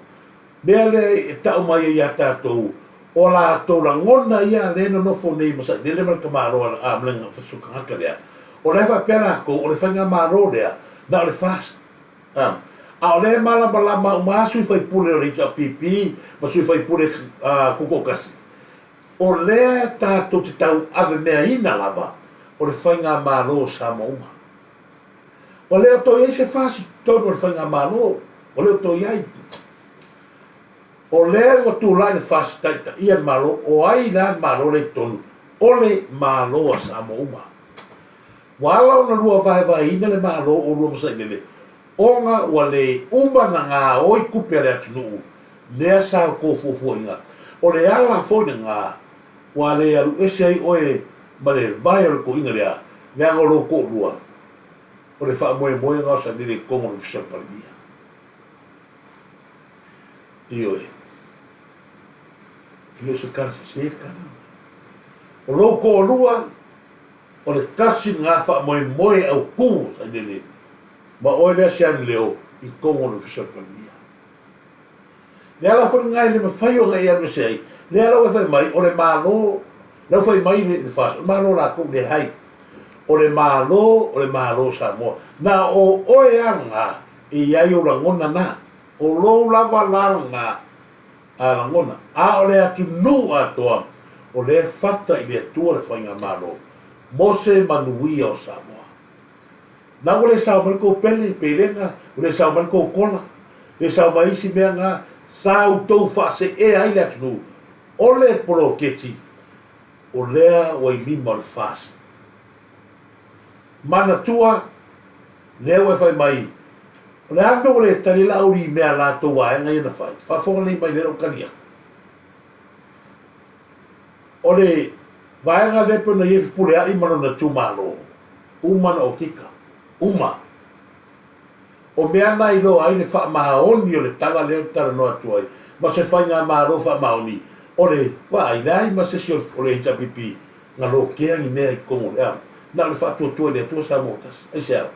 Mea lea e tau mai ai ia tatou, o latou lagona ia lea e nonofo nei ma Sailele ma le tamaloa a ma le fasisoa tagata lea, o la e faapea latou o le faigamalo lea na o le FAST. A, a o lea e malamalama uma lava sui faipule o le HRPP ma sui faipule tutoatasi, o lea tatou te tauavemeaina lava o le faigamalo o Samoa uma. Ua le o toe i ai se FAST i totonu o le faigamalo, ua le o toe i ai. O lea ua tulai le FAST taitaia le Malo, o ai la le Malo lea i totonu? O le Malo a Samoa uma. Ua ala ona lua vaevaeina le Malo o lua ma Sailele, ona ua le uma na gaoi tupe a le atunuu, lea sa outou fuafuaina. O le ala foi lena ua le alu ese ai oe ma le vae o le toeaina lea, leaga o lou toalua, o le faamoemoega o Sailele i totonu o le Ofisa o le Palemia. Ioe. E le o se tala sese le tala. O lou toalua, o le tasi lena faamoemoe autu o Sailele ma oe lea Sianileo i totonu o le Ofisa o le Palemia. Le ala foi lena e le mafai ona e alu ese ai, lea la ua e fai mai, o le Malo, la ua fai mai le FAST, o le Malo o latou, leai. O le Malo, o le Malo o Samoa. Na o oe lava lena e i ai ou lagona na. O lou lava la lena lagona. A o le atunuu atoa, o lea e fata i le Atua le Faigamalo mo se manuia o Samoa. Na ua le sao mai le tou pele, pelega, ua le sao mai le tou kola, le sao mai isi mea na sa outou faaseea ai le atunuu, o le poloketi o lea ua i lima o le FAST. Manatua, lea ua e fai mai, o le a le mea ua le tali ai la Auli i mea a latou vaega ia na fai? Faafofoga lelei mai lea na ou tali atu. O le vaega lea pei ona i ai Fepuleai ma lona itumalo, uma na okika, uma. O mea na iloa ai le faamaoni o le tala lea ou te talanoa atu ai, ma se faigamalo faamaoni, o le vaai, leai ma se isi o le HRPP na lokea ni mea i totonu o le, a, na o le faatuatua i le Atua Samoa ua tasi. Aisea?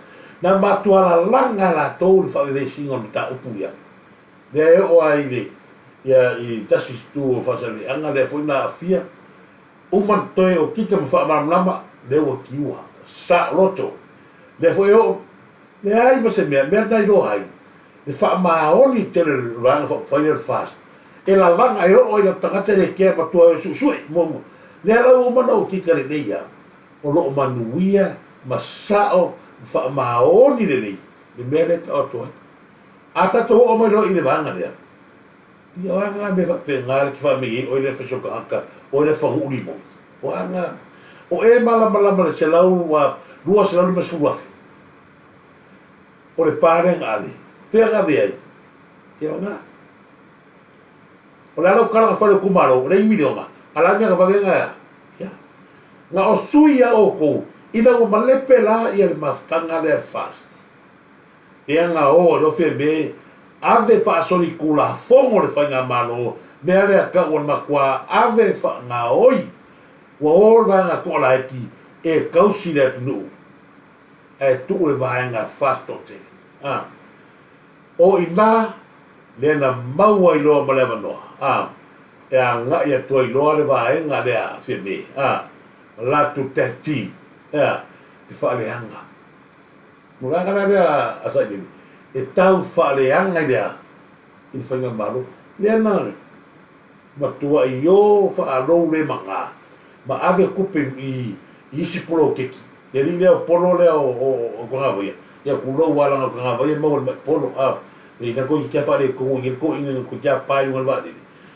Na matua lalaga e latou le faavevesiga o le mataupu ia. Lea e oo lava i le, ia, i tasi itu o Faasaleleaga lea foi na aafia, uma na toe okika ma faamalamalama. lea ua tiua, saoloto. Lea foi e oo, leai ma se mea, mea na iloa ai, le faamaoni tele o le Vaega Faaupufai lea o le FAST, e lalaga e oo ai lau tagata e le kea matua e suesue muamua. Lea la ua uma ona ou tika lelei ia, o lo o manuia ma sao ma faamaoni lelei le mea lea e tau atu ai. A tatou oo mai loa i le vaega lea, ia o a na mea faapena le te faamei ai oe lea fai so tagata, oe lea fanuu limoi. O a na, o e malamalama le 150,000 o le pa lea na ave, fea na ave ai? Ia o na. O le a lau tala na fai i lou itumalo, e leai ni miliona, a o le a le mea na vave ai ona Ia. Na o sui a outou ina ua malepe la ia le mafutaga lea a le FAST. Lea na o ai loa Fiame ave faasolitulafono le faigamalo, mea lea tau o le matua ave faagaoi. Ua o le vaega toalaiti e tausi le atunuu ae tuu le vaega FAST toatele. A. O i ina lea na mau ai loa ma le avanoa, a, e agai atu ai loa le vaega lea a Fiame, a, ma latou tag team, ea, e faaleaga. O le vaega la lea a Sailele, e tau faaleaga i le a? I le faigamalo. Lea na matuai o faalou le maga ma ave tupe i isi poloketi. Le alii lea o Polo lea o Tagavaia, ia tulou lava leaga o Tagavaia e maua i le mai polo, a, e ina toeitiiti lava faaletonu i nei toeaiina ina toeitiiti lava pa i luga o le vaalele,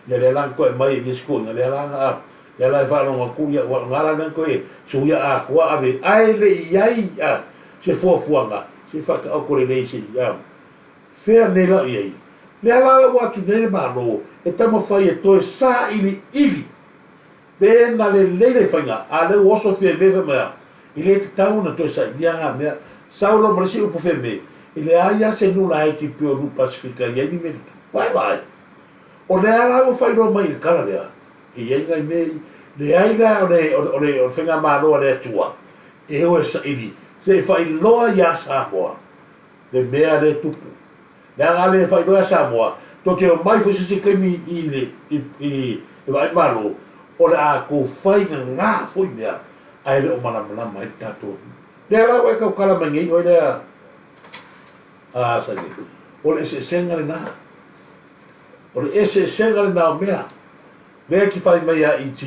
ia lea la na toe aumai e isi toeaiina, lea la na, a, lea la e faalogo atu, ia ua na la lea na toe suia atoa ave, ae le i i ai, a, se fuafuaga, se i faataoto lelei se i, a, fea nei la o i ai? Lea la ua atu nei le Malo e taumafai e toe sailiili Pe na lelei le faiga, a lea ua oso Fiame fai mai a, e le tatau ona toe sailia na mea. Sau loa ma le isi upu Fiame, e leai a se nuu laiti pei o nuu Pasefika e i ai ni mea tutupu. Vaai vaai. O lea la ua faailoa mai i le tala lea, e i ai nai mea i, leai la o le, o le, o le faigamalo a le Atua e o e saili se i faailoa iā Samoa le mea lea e tupu. Leaga a le faailoa ia Samoa, tou te omai foi se isi taimi i le, i, i le vaai malo, o le a tou fai gagā foi mea ae le o malamalama ai le tatou atunuu. Lea la ua e tautala mai nei oe lea a Saile, o le eseesega lena. O le eseesega lena o mea. Lea e te fai mai ia ET,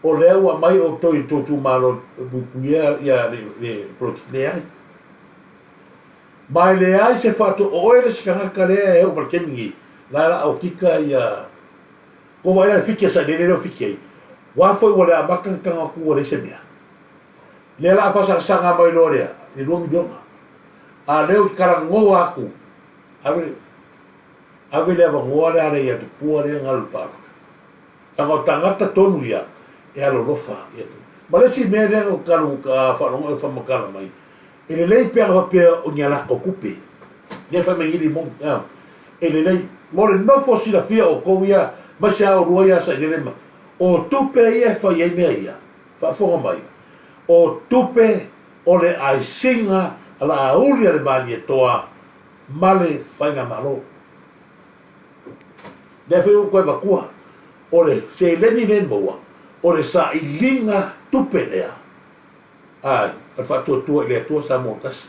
o lea ua aumai outou i le tou itumalo e puipuia ia le, le polokiki. Leai. Ma e leai se faatu, o oe le isi tagata lea e oo mai le taimi nei, la e la okika ia, ua vaai la i le fiki a Sailele lea ua fiki ai, ua foi ua le amata ona tago atu ua leai se mea. Lea la a faasagasaga mai loa lea, le $2 miliona. A lea ou te talanoa atu, ave, ave le avanoa lea a le ia Tupua lea na alu i le palota. Leaga o tagata tonu ia e alolofa ia. Ma le isi mea lea na ou talo, faalogo e faamatala mai, E lelei pe ana faapea o ni a latou tupe. Lea fai mai nei limoni, a. E lelei. Mo le nofo silafia o outou ia, aemaise a oulua ia Sailele ma, o tupe ia e fai ai mea ia. Faafofoga mai. O tupe o le aisiga a Laauli a le Malietoa ma le Faigamalo. Lea foi ua ou toe avatua, o le seleni lea e maua, o le sailiga tupe lea. Āe, o le faatuatua i le Atua Samoa tasi.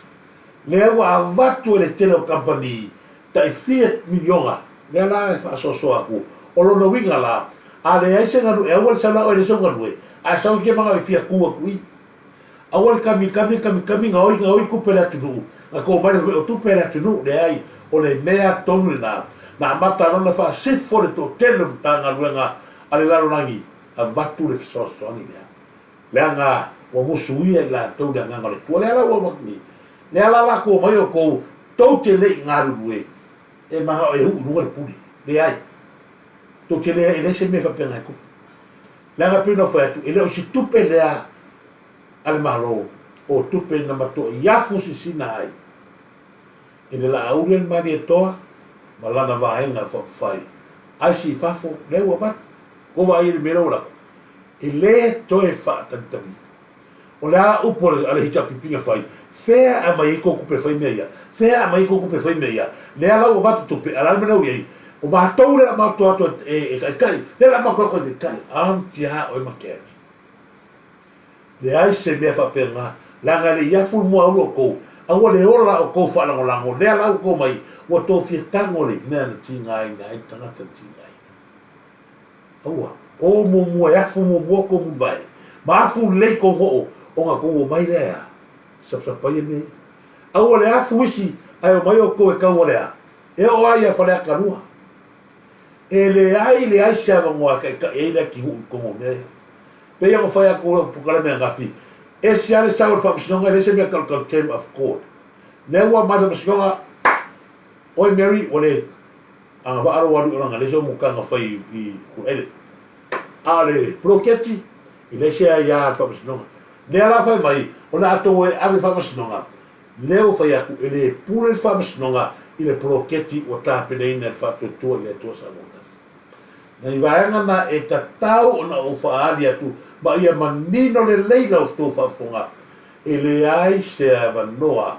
Lea ua avatu e le tele o kamupani tai fia miliona, lea la e faasoasoa atu. O lona uiga la, a leai se galue, e aua le sau la oe e leai sau galue, ae sau e te manao e fia tu atu i. Aua le kamikami, kamikami, gaoi, gaoi tupe a le atunuu, na tou omai lea fai mai o tupe a le atunuu, leai, o le mea tonu lena, na amata loa ona faasifo le toatele o Matagaluega a le lalolagi, avatu le fesoasoani lea. Leaga ua musuia i latou le Agaga o le Atua. Lea la ua avatu nei. Lea la latou omai outou, tou te le i galulue, e manao e uu i luga le pule. Leai. Tou te le, e leai se mea faapena e tupu. Leaga pei ona fai atu, e le o se tupe lea a le Malo, o tupe na matuai afu sisina ai e le Laauli a le Malietoa ma lana vaega faaupufai. Aisi i fafo, lea ua avatu. Ua vaai i le mea lea ua lako, e le toe faatalitali. O le a upu a le HRPP na fai, fea e aumai ai tou tupe e fai mea ia? Fea e aumai ai tou tupe e fai mea ia? Lea la ua avatu tupe, a o le a le mea lea ua i ai? O matou lea o le a matou o atu e taitai, lea o le a matou o atu e taitai. Aunty a oe ma Kerry. Leai se mea faapena, leaga e le i afu le muaulu o outou, a ua le ola outou faalagolago, lea la ua outou mai, ua tofia tago le mea na tigaina ai le tagata na tigaina. Aua, o muamua e afu muamua outou mulivae, ma afu lelei tou noo, ona outou omai lea e a? Sapasapaia mea ia. Aua le afu isi ae omai outou e taua le a? E oo lava ia Faleata 2. E leai leai se avanoa e taitai ai le atinuu i totonu o mea ia. Pei ona fai atu lau polokalame ananafi, ese lava le sau o le faamasinoga e leai se mea tau contempt of court. Lea ua aumai le faamasinoga, oi Mary ua le agavaa lou alu i o leaga e leai sou monotaga na fai i Kulaele. A o le poloketi, e leai se aia a le faamasinoga. Lea la fai mai, o le a tou e ave i faamasinoga, lea ua fai atu e le pule le faamasinoga i le poloketi ua tapenaina e le Faatuatua i le Atua Samoa Tasi. Nai vaega na e tatau ona ou faaali atu ma ia manino lelei la outou faafofoga, e leai se avanoa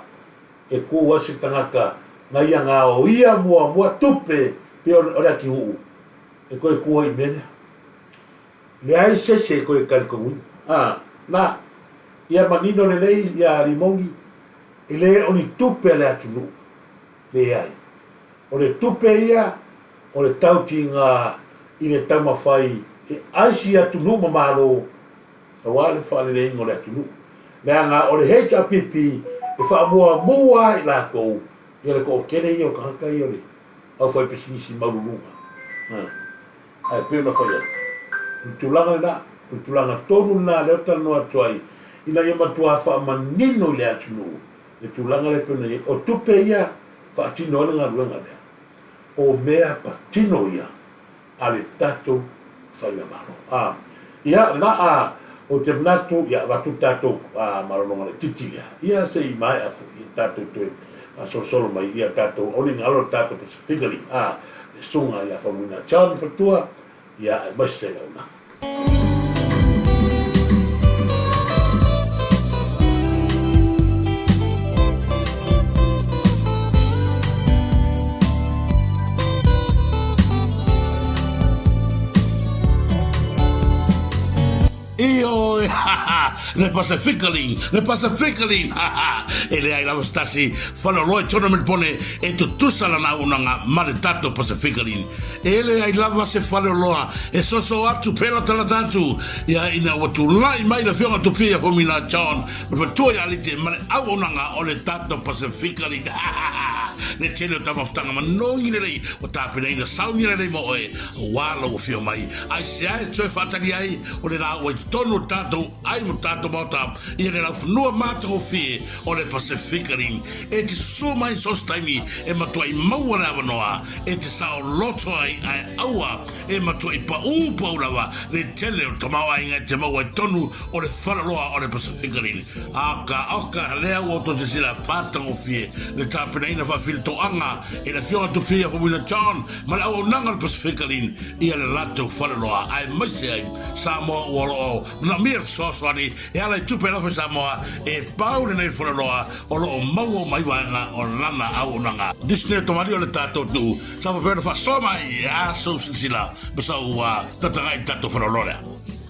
e tu ai se tagata na ia gaoia muamua tupe pei o le atinuu e toe tu ai i mea lea. Leai se isi e toe talitonuina. A, na, ia manino lelei ia Limoni, e le o ni tupe a le atunuu. Leai. O le tupe ia o le tautiga i le taumafai e aisi atunuu ma Malo aua le faaleleiga o le atunuu. Leaga o le HRPP e faamuamua lava i latou ia le toatele ia o tagata ia o le aufaipisinisi maululuga. Ae pei ona fai atu, o le tulaga lena, o le tulaga tonu lena lea ou te talanoa atu ai, ina ia matua faamanino i le atunuu le tulaga lea e pei ona i ai. O tupe ia faatino ai le galuega lea, o mea patino ia a le tatou Faigamalo. A, ia, lena, a, ou te manatu, ia, avatu le tatou malologa laitiiti lea, ia, se i maea foi ia tatou toe faasolosolo mai, ia tatou, aua ne i galo le tatou Pacifically, a, le Susuga ia Faumuina John Fatua, ia, aemaise le auaunaga. Ioe, le Pacifically, le Pacifically, e leai lava se tasi faleoloa i totonu o Melipone e tutusa lana auaunaga ma le tatou Pacifically. E leai lava se faleoloa e soso atu pe latalata atu ia ina ua tulai mai le Afioga Tupia Fomina John ma le faletua ia Alite ma le auaunaga o le tatou Pasifika Link. Le tele o taumafataga manogi lelei ua tapenaina sauni lelei mo oe aua lou afio mai. Aisea e toe faatali ai o le la ua i totonu o le tatou ai mo tatou maota ia le laufanua matagofie o le Pasifika Link. E te susu mai so o se taimi e matuai maua le avanoa e te saoloto ai ae aua e matuai paū pau lava le tele o le tamaoaiga e te maua i totonu o le faleoloa o le Pasifika Link. Oka, oka, lea ua outou silasila matagofie le tapenaina faafilitoaga e le Afioga Tupia Faumuina John ma le auaunaga o le Pasifika Link ia le latou faleoloa aemaise ai Samoa ua o lo o manaomia le fesoasoani e ala i tupe alofa i Samoa e pau lenei faleoloa o lo o maua uma ai vaega o lana auaunaga. Nisi nei o tamalii o le tatou atunuu sa faapea ona faasoa mai e a sou silasila ma sau tataga'i i le tatou faleoloa lea.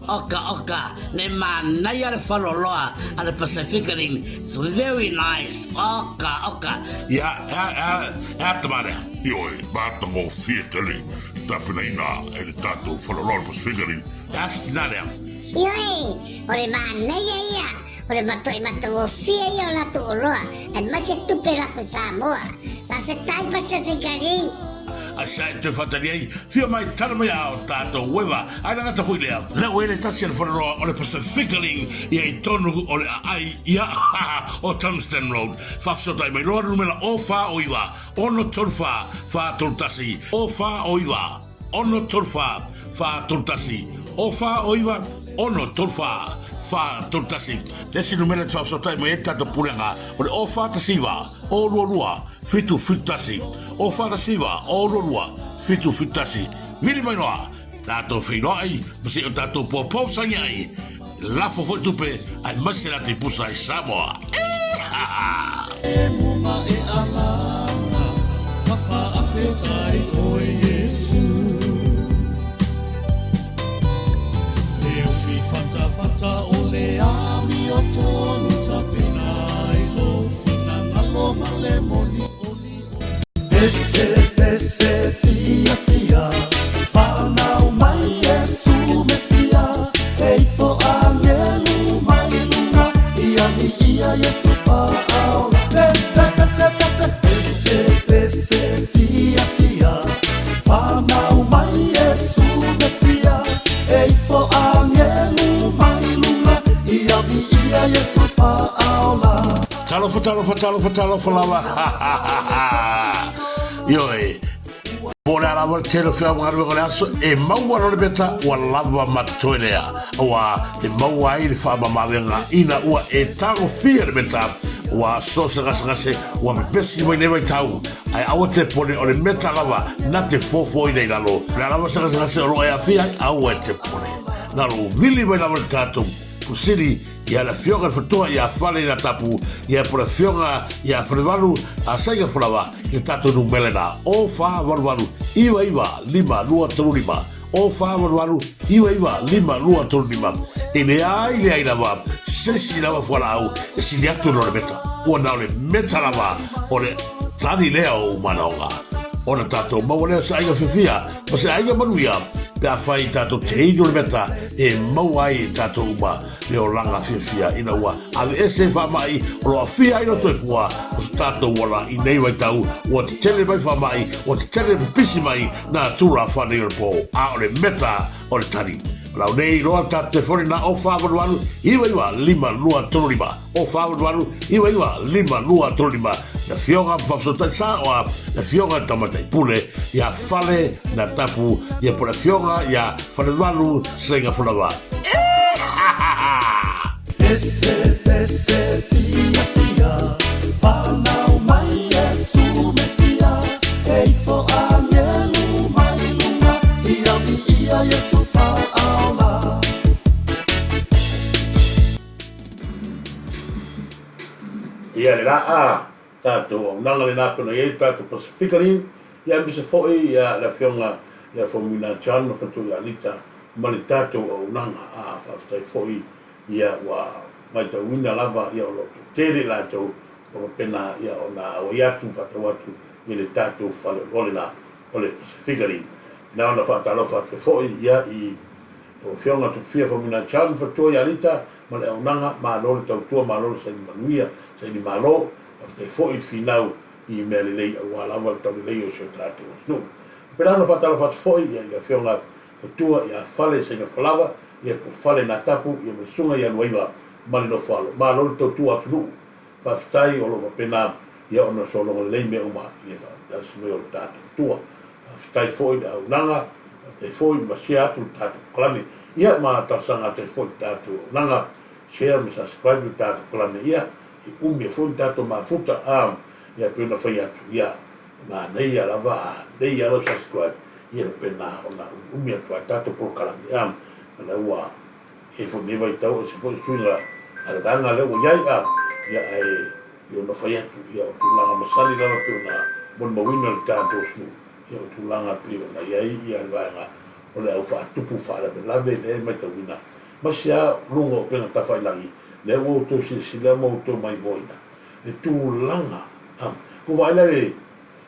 Oka oka, le manaia le faleoloa a le Pacific Rim, it's very nice, oka oka. Ia, e a, e a, e a tama lea? Ioe, matagofie tele i tapenaina e le tatou faleoloa o le Pacific Rim. E a se tina lea? Ioe, o le manaia ia. O le matuai matagofie ia o latou oloa aemaise tupe lafo Samoa. Faafetai Pacific Rim. Ai sa e toe faatali ai, fia mai tala mai a o tatou ueva, ai le gata foi lea. Lea ua i le tasi a le faleoloa o le Pacific Ring ia i tonu o le aai ia o Tungsten Road. Faafesootai mai loa le numera o fa o iva, ono tolu fa, fa tolu tasi, o fa o iva, ono tolu fa, fa tolu tasi, o fa o iva, ono tolu fa, fa tolu tasi. Le isi numera e te faafesootai mai ai le tatou pulega o le o fa tasi iva, o lua lua, fitu fitu tasi, o fa tasi iva, o lua lua, fitu fitu tasi. Vili mai loa, tatou feiloai ma se i o tatou poupou sangi ai, lafo foi tupe aemaise le ata i pusa i Samoa. Eehaha! E muma e alanga, ka whaawhetai oe Iesu. Te uwhi whatawhata o le āmio. Pese pese fiafia Whanau mai Iesu Mesia E ifo angelu mai lunga Ia viia Iesu whaaola Pese pese pese Pese pese fiafia Whanau mai Iesu Mesia E ifo angelu mai lunga Ia viia Iesu whaaola Talofa, talofa, talofa, talofa lava. Ha, ha, ha, ha. Ioe, po o le a lava le tele o feaogaluega o le aso, e maua loa le meta ua lava ma totoe lea, auā e maua ai le faamamaavega ina ua e tagofia le meta, ua so se gasegase ua pepesi mai nei vaitau, ae aua te pone o le meta lava na te fofoina i lalo. O le a lava se gasegase o lo o e aafia ai, aua e te pone. Na lou vili mai lava le tatou Pusili ia le Afioga i le Fatoa ia Fale ina Tapu ia po le Afioga ia Falevalu a Saiga Falawa i le tatou numele na o 488 99 5 2 3 5 o 488 99 5 2 3 5. E leai leai lava se isi lava fualaau e sili atu i lo le meta. Ua na o le meta lava o le tali lea o ou manaoga. Ona tatou maua lea o se aiga fiafia ma se aiga manuia pe afai tatou te inu le meta e maua ai e tatou uma le olaga fiafia ina ua aveese faamai o lo o aafia ai lou soifua o so tatou ola i nei vaitau ua tetele mai faamai, ua tetele pipisi mai nā tulafono o le po, a o le meta o le tali. O lau nei iloa tatou telefoni na o 488 99 5 2 3 5 o 488 99 5 2 3 5 le Afioga ma Faafesootai Saoa, le Afioga i le Tamaitai Pule ia Fale na Tapu ia po le Afioga ia Falevalu Seiga Fulawa. Pese pese fiafia Whanau mai Iesu Mesia E ifo angelu mai lunga Ia viia Iesu whaaola. Ia le la a tatou auaunaga lena pei ona i ai le tatou Pasifika Link, ia aemaise foi ia le Afioga ia Faumuina John ma Fatu ia Lita ma le tatou auaunaga. A faafetai foi ia ua matauina lava ia o lo o toatele i latou ua faapena ia ona auai atu ma faatau atu i le tatou faleoloa lena o le Pasifika Link. Na ona faatalofa atu ai foi ia i lau Afioga Tupufia Faumuina John ma Fatu ia Lita ma le auaunaga, malo le tautua, malo le saini manuia, saini malo, faafetai foi le finau i mea lelei aua lava le taulelei o si o tatou atunuu. Faapena ona faatalofa atu foi ia i le Afioga Fatua ia Fale Saigafalava, ia po Fale Natapu, ia ma le Susuga ia Luaiva ma le Nofoalo. Malo le tautua atunuu, faafetai o lo o faapena ia ona sologa lelei mea uma i le faatasi mai o le tatou Matua. Faafetai foi le auaunaga, faafetai foi ma share atu le tatou polokalame. Ia ma talosaga atu ai foi i le tatou auaunaga, share ma subscribe le tatou polokalame ia, e umi ai foi le tatou mafuta a, ia pei ona fai atu, ia manaia lava a lelei lava lau subscribe, ia faapena ona umiumi atu ai le tatou polokalame a, o lea ua i ai foi lenei vaitau ese foi suiga a le vaega lea ua i ai a, ia ae pei ona fai atu, ia o tulaga masani lava pei ona molimauina le tatou atunuu, ia o tulaga pei ona i ai ia le vaega o le au faatupu faalavelave lea e matauina aemaise lava luga o upega tafailagi, lea ua outou silasila ma outou maimoaina le tulaga a. Ua vaai la le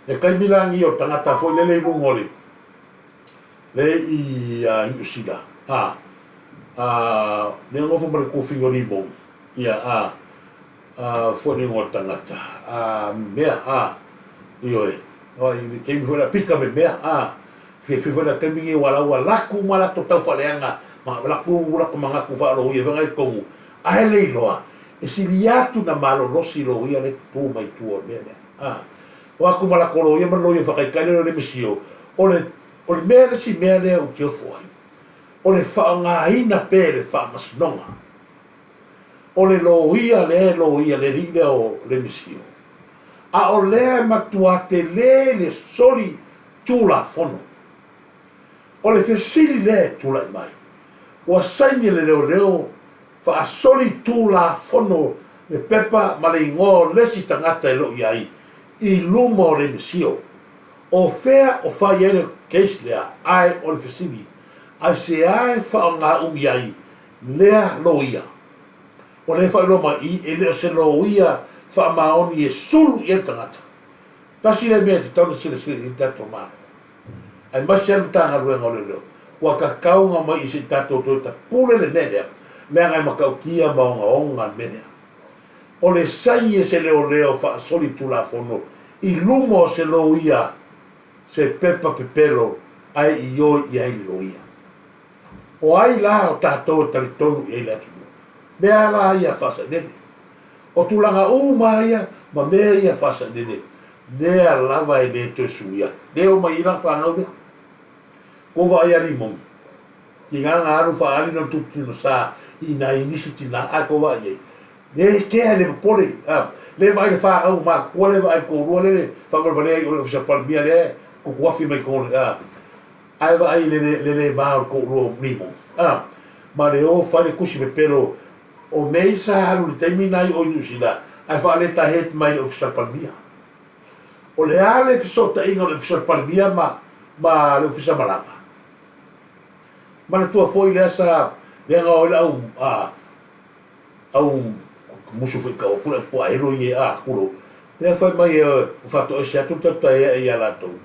le taimi lagi o le tagata foi lele i luga o le le i Niu Sila a a lea nofo ma le tofiga o Limou ia a a foi le igoa o le tagata a mea a ioe i le taimi foi lea pika me mea a fiafia foi la taimi nei aua la ua laku uma latou taufaaleaga ma laku latou manatu faaloia foi nai totonu ae le iloa e sili atu na malolosi loia le tutu mai tua o le mea lea a o atu ma latou loia ma le loia faataitai lea o le misio o le o le mea le isi mea lea ou te ofo ai o le faaaogaina pea e le faamasinoga O le loia lea e loia le alii lea o Lemisio, a o lea e matua tele le soli tulafono. O le fesili lea e tulai mai, ua saini e le leoleo faasoli tulafono le pepa ma le igoa o le isi tagata e le o i ai i luma o Lemisio? O fea o fai ai le case lea? Ae o le fesili, aisea e faaaoga umi ai lea loia. O lea e faailoa mai i i, e le o se loia faamaoni e sulu i ai le tagata. Tasi lea mea e tatau ona silasila i ai le tatou Malo, aemaise lava le Matagaluega o Leoleo, ua tatau ona omai i se i tatou toe tapule le mea lea, leaga e matautia ma ogaoga le mea lea. O le saini e se leoleo faasolitulafono i luma o se loia se pepa pepelo ae ioe i ai le loia. O ai la o tatou e talitonu i ai le atunuu? Mea la ia faasailele. O tulaga uma ia ma mea ia faasailele, mea lava e le toe suia. Le oo mai ai la fanau lea. Kou vaai ia Limoni, tiga na alu faaali lona tupu sa i nai nisi tina, ae kou vaai i ai. Le kea le popole, le vaai le fanau matutua, le vaai le toalua lele faavalevalea i o le Ofisa Palemia lea tutuafi mai totonu, ae vaai i le le ma o le toalua o Limoni. Ma le o fai le tusi pepelo o mea sa alu i le taimi na i o i Niu Sila, ae faa-letterhead mai le Ofisa Palemia. O le a le fesootaiga o le Ofisa Palemia ma le Ofisa Malaga? Manatua foi lea sa lea na o ai le au au musu foi tau atu le au puaelo ia a tulou. Lea fai mai e faatoese atu le tautai ae ia latou.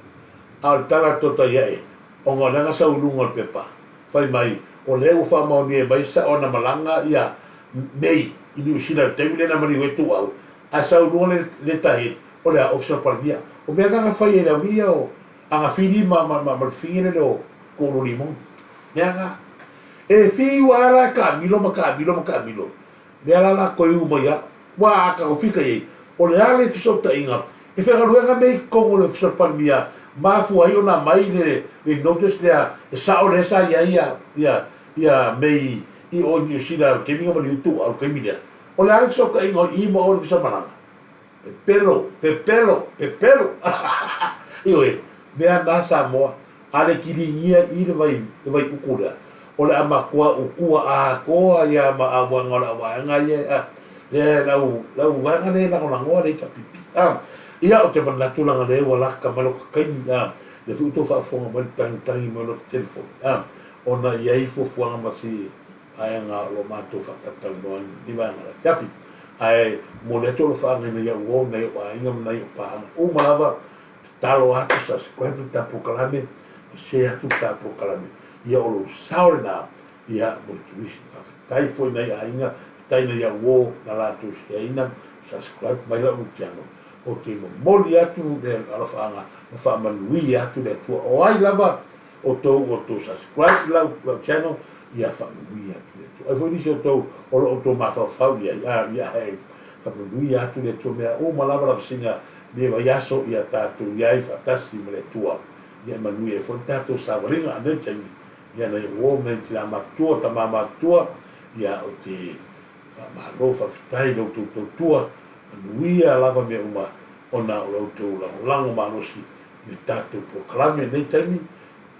A o le tala a le tautai ae, ona o lea na sau i luga o le pepa, fai mai o lea ua faamaonia mai sao ana malaga ia Mei i Niu Sila i le taimi lea na maliu ai Tuau, ae sau i luga le letterhead o le Ofisa o le Palemia. O mea na na fai e le aualii ia o Agafili ma le fafine lele o Toulu Limoni. Mea na. E fiu lava la e taamilo ma taamilo ma taamilo, lea la la toe u mai lava. Ua a tagofika i ai, o le a le fesootaiga e faigaluega mea i totonu o le Ofisa o le Palemia, mafua ai ona aumai le notice lea e sao lea sa i ai ia Mei i o i Niu Sila i le taimi na maliu Tuau i le taimi lea. O le a le fesootaiga o i ma o le Ofisa Malaga? Pepelo, pepelo, pepelo. Ioe, mea na Samoa, a le kiligia i le vai, le vai uku lea, o le a matua utua atoa ia ma auaga o le auvaega ia, a, lea lau, lau vaega lea e lagolagoa le HRPP. A, ia o te manatu laga lea ua lata mai lota taimi, a, lea foi ua tou faafofoga mai le tagitagi mai o lota telefoni, a, ona i ai fuafuaga ma si vaega o lo matou faatalatalanoa ai i lenei vaega o le afiafi. Ae momoli atu alofaaga i nai au uo, nai ou aiga ma nai ou paaga uma lava, tatalo atu, subscribe le ta polokalame, ma share atu le ta polokalame. Ia o lou sao lena, ia mo le turisi. Faafetai foi nai aiga, faafetai nai au uo na latou share ina, subscribe mai lau channel. Ou te momoli atu le alofaaga ma faamanuia atu le Atua. O ai lava outou ua outou subscribe lau lau channel ia faamanuia atu le Atua. Ai foi nisi o outou o lo o outou mafaufau i ai, a ia e faamanuia atu le Atua mea uma lava lavasiga lenei vaiaso ia tatou i ai faatasi ma le Atua. Ia e manuia ai foi le tatou savaliga a nei taimi. Ia nai ou uo ma nai tina matutua, tama matutua, ia ou te faamalo faafetai i la outou tautua, manuia lava mea uma ona o la outou lagolago malosi i le tatou polokalame i lenei taimi.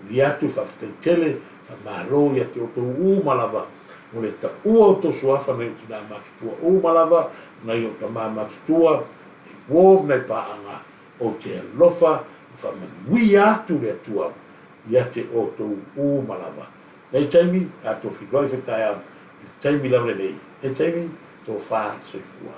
Momoli atu faafetai tele, faamalo ia te outou uma lava mo le taua o outou suafa nai ou tina matutua uma lava, nai ou tama matutua, nai uo ma nai paaga, ou te alofa ma faamanuia atu le Atua ia te outou uma lava. Nei taimi, tatou feiloai foi taeao i le taimi lava lenei. Nei taimi, tofa soifua.